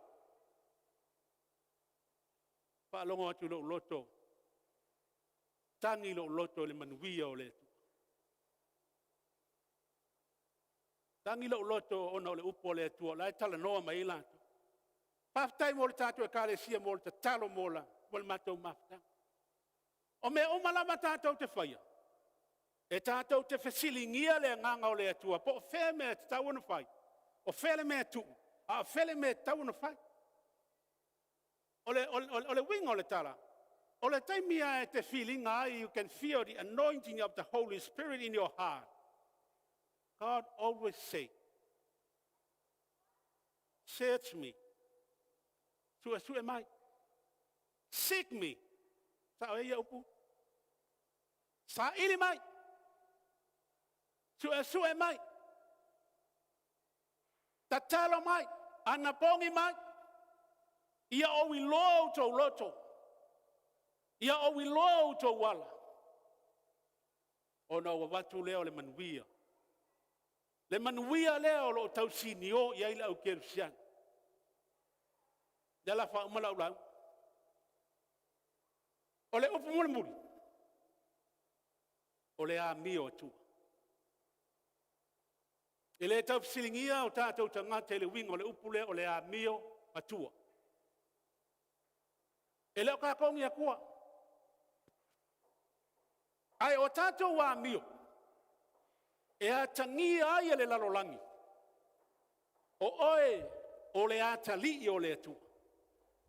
faalogo atu i lou loto, tagi lou loto i le manuia o le Atua. Tagi lou loto ona o le upu a le Atua o la e talanoa mai ai latou. Faafetai mo le tatou Ekalesia mo le tatalo mo le matou mafutaga. O mea uma lava tatou te faia, e tatou te fesiligia le Agaga o le Atua po o fea le mea e tatau ona fai, o fea le mea e tuu, a o fea le mea e tatau ona fai. O le uiga o le tala, o le taimi lava e te filiga ai, you can feel the anointing of the Holy Spirit in your heart. God always say, search me, suesue mai, seek me, sao ai ia upu? Saili mai, suesue mai, tatalo mai, anapogi mai, ia ou iloa outou loto, ia ou iloa outou ala, ona ou avatu lea o le manuia. Le manuia lea o lo o tausinio i ai le au kerisiano. O lea o le a faauma lau lauga. O le upu mulimuli, o le amio a tua. E le tau fesiligia o tatou tagata i le uiga o le upu lea o le amio a tua. E le o tatou ni Atua. Ae o tatou amio, e atagia ai e le lalolagi, o oe o le atalii o le Atua.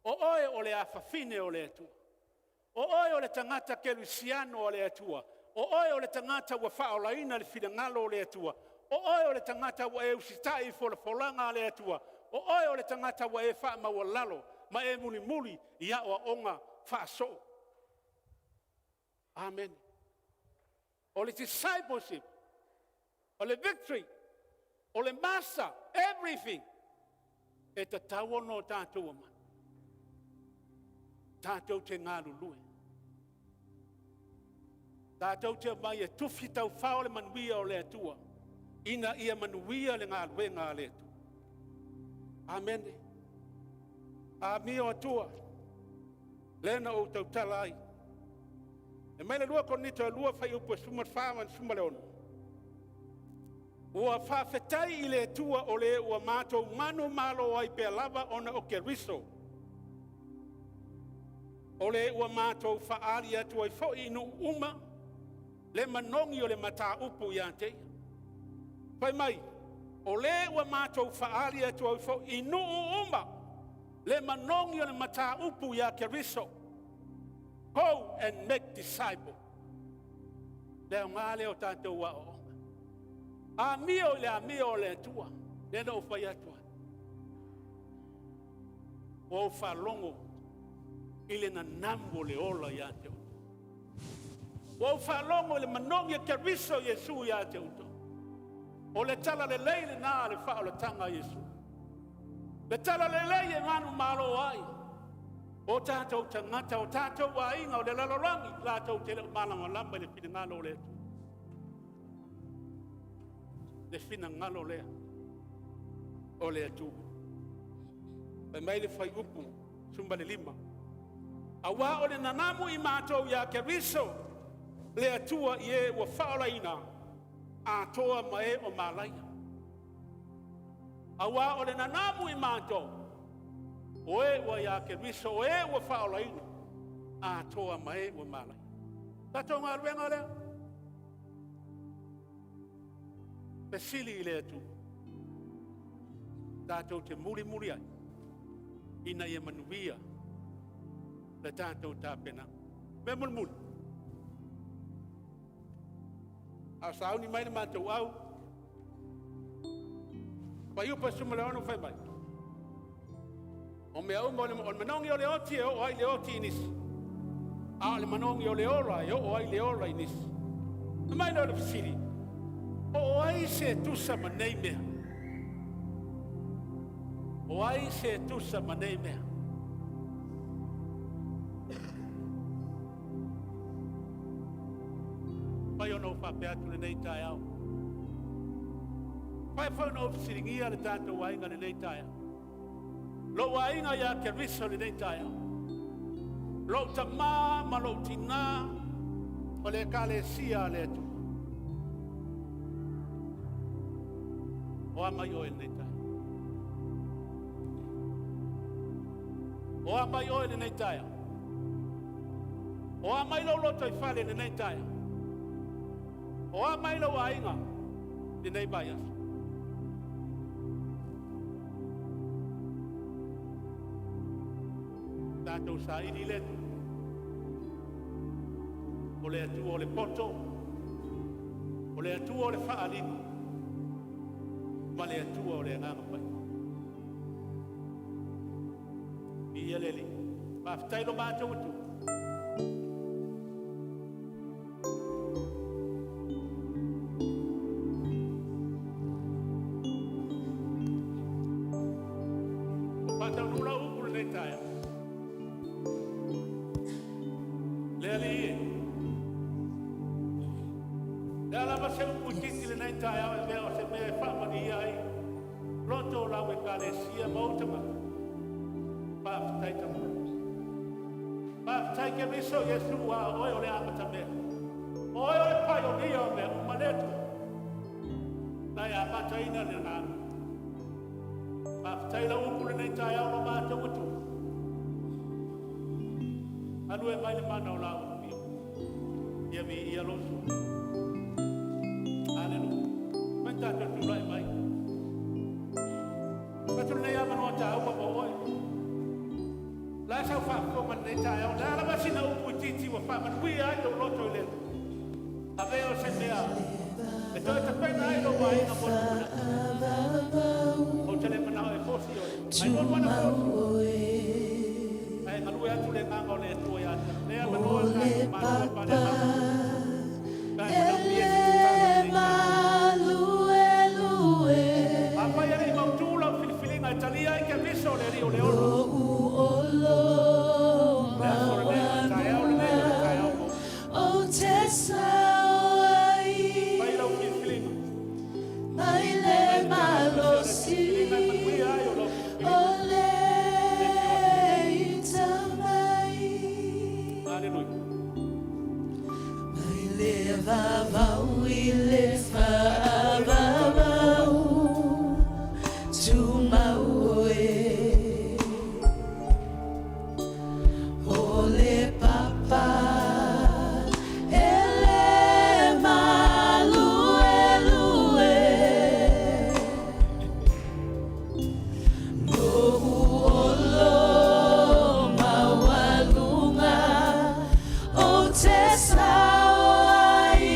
O oe o le afafine o le Atua. O oe o le tagata kerisiano a le Atua. O oe o le tagata ua faaolaina i le finagalo o le Atua. O oe o le tagata ua e usitai i folafolaga a le Atua. O oe o le tagata ua e faamaualalo ma e mulimuli i aoaoga faasoo. Amene. O le discipleship, o le victory, o le master, everything, e tatau ona o tatou omai. Tatou te galulue. Tatou te omai e tufi taufao le manuia o le Atua, ina ia manuia le galuega a le Atua. Amene. Amio Atua, lea na ou tautala ai. E mai le 2 Korinito e 2 fuaiupu e 14 ma le 16. Ua faafetai i le Atua o le ua matou manumalo ai pea lava ona o Keriso. O le ua matou faaali atu ai foi i nuu uma le manogi o le mataupu ia te ia. Fai mai, o le ua matou faaali atu ai foi i nuu uma le manogi o le mataupu ia Keriso. Go and make disciple. Le aoga lea o tatou aoaoga. Amio i le amio o le Atua. Lea na ou fai atu ai. Ua ou faalogo i le nanamu o le ola ia te outou. Ua ou faalogo i le manogi o Keriso Iesu ia te outou. O le talalelei lena a le faaolataga a Iesu. Le tala lelei e manumalo ai o tatou tagata, o tatou aiga o le lalolagi, latou te le o malamalama i le finagalo o le Atua. Le finagalo lea o le Atua. Fai mai le fuaiupu 15, Auā o le nanamu i matou ia Keriso le Atua i e ua faaolaina atoa ma e o malaia. Auā o le nanamu i matou, o e ua iā Keriso, o e ua faaolaina atoa ma e ua malaia. Tatou galuega lea, fesili i le Atua, tatou te mulimuli ai, ina ia manuia le tatou tapenaga. Mea mulimuli, a o sauni mai le matou au, Fuaiupu 16 fai mai, o mea uma o le manogi o le oti e oo ai le oti i nisi, a o le manogi o le ola e oo ai le ola i nisi. Na mai lea o le fesili, o ai se tusa ma nei mea? O ai se tusa ma nei mea? Fai ona ou faapea atu lenei taeao. Fai foi ona ou fesiligia le tatou aiga lenei taeao. Lou aiga ia Keriso lenei taeao. Lou tamā ma lou tinā o le ekalesia a le Atua. O a mai oe lenei taeao? O a mai oe lenei taeao? O a mai lou loto i fale lenei taeao? O a mai lou aiga lenei vaiaso? Tatou saili le Atua. O le Atua o le poto, o le Atua o le faaaliga, ma le Atua o le Agaga Paia. Viia le Alii. Faafetai lo matou Atua. Ua faataunuu lau upu lenei taeao. Le Alii e. Le a lava se upu itiiti lenei taeao e mea o se mea e faamanuia ai loto o lau ekalesia ma ou tagata. Faafetai Tama. Faafetai Keriso Iesu a oe o le amatamea. O oe o le paionia o mea uma le Atua. Na e amataina le agaga. Faafetai lau upu lenei taeao lo matou Atua. Alu e mai le mana o lau Afio. Ia viia lou sui. Aleluia. Mai tatou tulai mai. Atu lenei avanoa taua mo oe. La sau faafofoga lenei taeao, le a lava sina upu itiiti ua faamanuia ai lou loto i le Atua. Avea o se mea e toe tapena ai lou aiga mo le lumanai. Ou te le manao e fosi oe, ai mo nuana fosi. Ae galue atu le agaga o le Atua ia te oe. Le avanoa o le tatou Malo pa le agaga. Pe a e manaomia se tutaga lenei taeao. Afai e le i mautū lau filifiliga e talia ai Keriso le Alii o le ola. Le aso lenei, o le taeao lenei, o le taeao mo. Fai lau filifiliga. Fai le filifiliga e manuia ai o lau filifiliga. Le fiofi. Aleluia. Mai le vavau i le faavavau, tumau oe. O le papa e le maluelue, Lou olo maualuga ou te sao ai.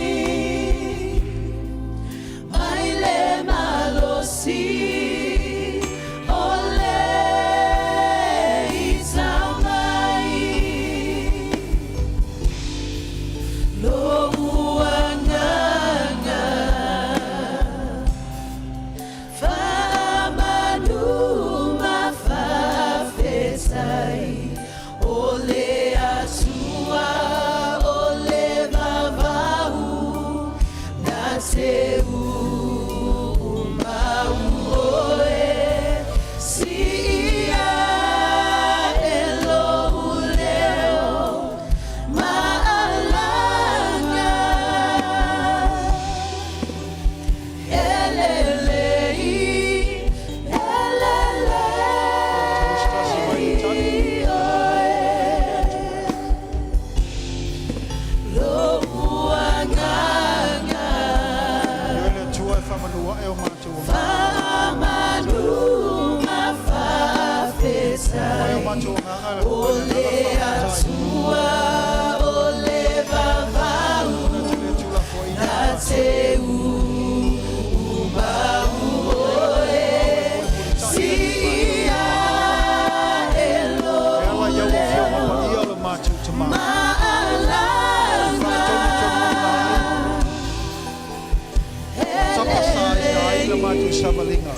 matou savaliga.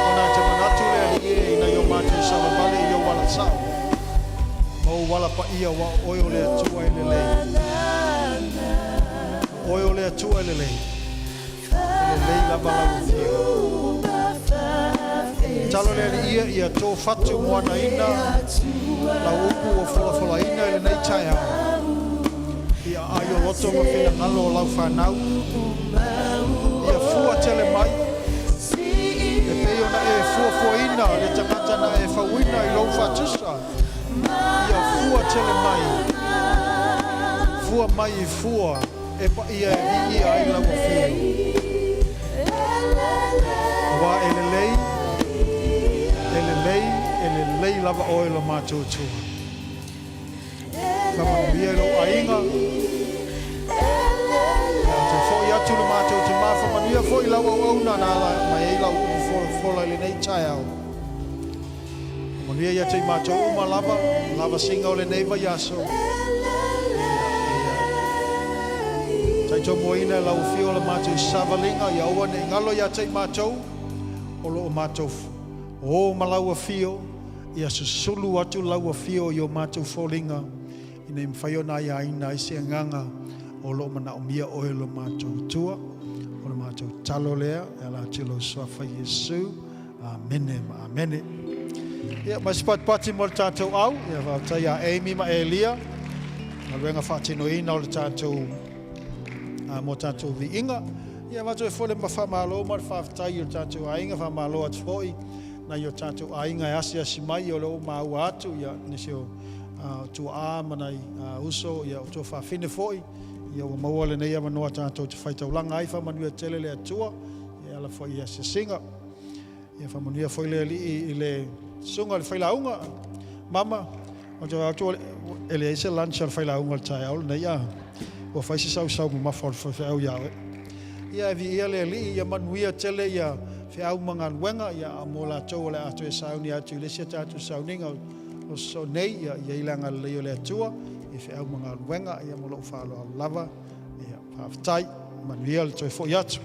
Ona e te manatu le Alii e i nai o matou savavali i ou ala sao ma ou ala paia aua o oe o le Atua e lelei. O oe o le Atua e lelei. E lelei lava lau afio. Tatalo le Alii ia ia to fatu moanaina lau upu ua folafolaina i lenei taeao. I aai o loto ma finagalo o lau fanau. Ia fua tele mai, e pei ona e fuafuaina le tagata na e fauina i lou faatusa. Ia fua tele mai, fua mai i fua e paia e viia ai lau afio. Aua e lelei, e lelei, e lelei lava oe lo matou Atua. Faamanuia i lou aiga. Ia toe foi atu le matou tama, faamanuia foi i lau auauna na ala mai ai lau upu folafola i lenei taeao. Faamanuia ia te i matou uma lava, lavasiga o lenei vaiaso. Ia, ia taitomoina e lau afio le matou savaliga, ia aua ne i galo ia te i matou, o lo o matou o ma lau afio, Ia susulu atu lau afio i o matou foliga, ina ia mafai ona aiaina ai se agaga o lo o manaomia oe lo matou Atua. O le matou tatalo lea e ala atu i lou Suafa Iesu. Amene ma amene. Ia, mai se patipati mo le tatou au. Ia, faafetai ia Amy ma Elia, galuega faatinoina o le tatou, mo tatou viiga. Ia, avatu ai foi le faamalo ma le faafetai i o tatou aiga, faamalo atu foi nai o tatou aiga e asiasi mai, o lea ua maua atu ia nisi o tuaa ma nai uso, ia o tuafafine foi, ia ua maua lenei avanoa tatou te faitaulaga ai. Faamanuia tele le Atua e ala foi i asiasiga. Ia faamanuia foi le Alii i le susuga i le failauga. Mama, ou te vaai atu e leai se lunch a le failauga i le taeao lenei, a ua fai se sausau mamafa o le faifeau ia oe. Ia e viia le Alii, ia manuia tele ia feau ma galuega, ia a mo latou o le a toe sauni atu i le isi a tatou sauniga o so nei, ia i ai le agalelei o le Atua i feau ma galuega, ia ma lou faaaloalo lava. Ia faafetai, manuia le toe foi atu.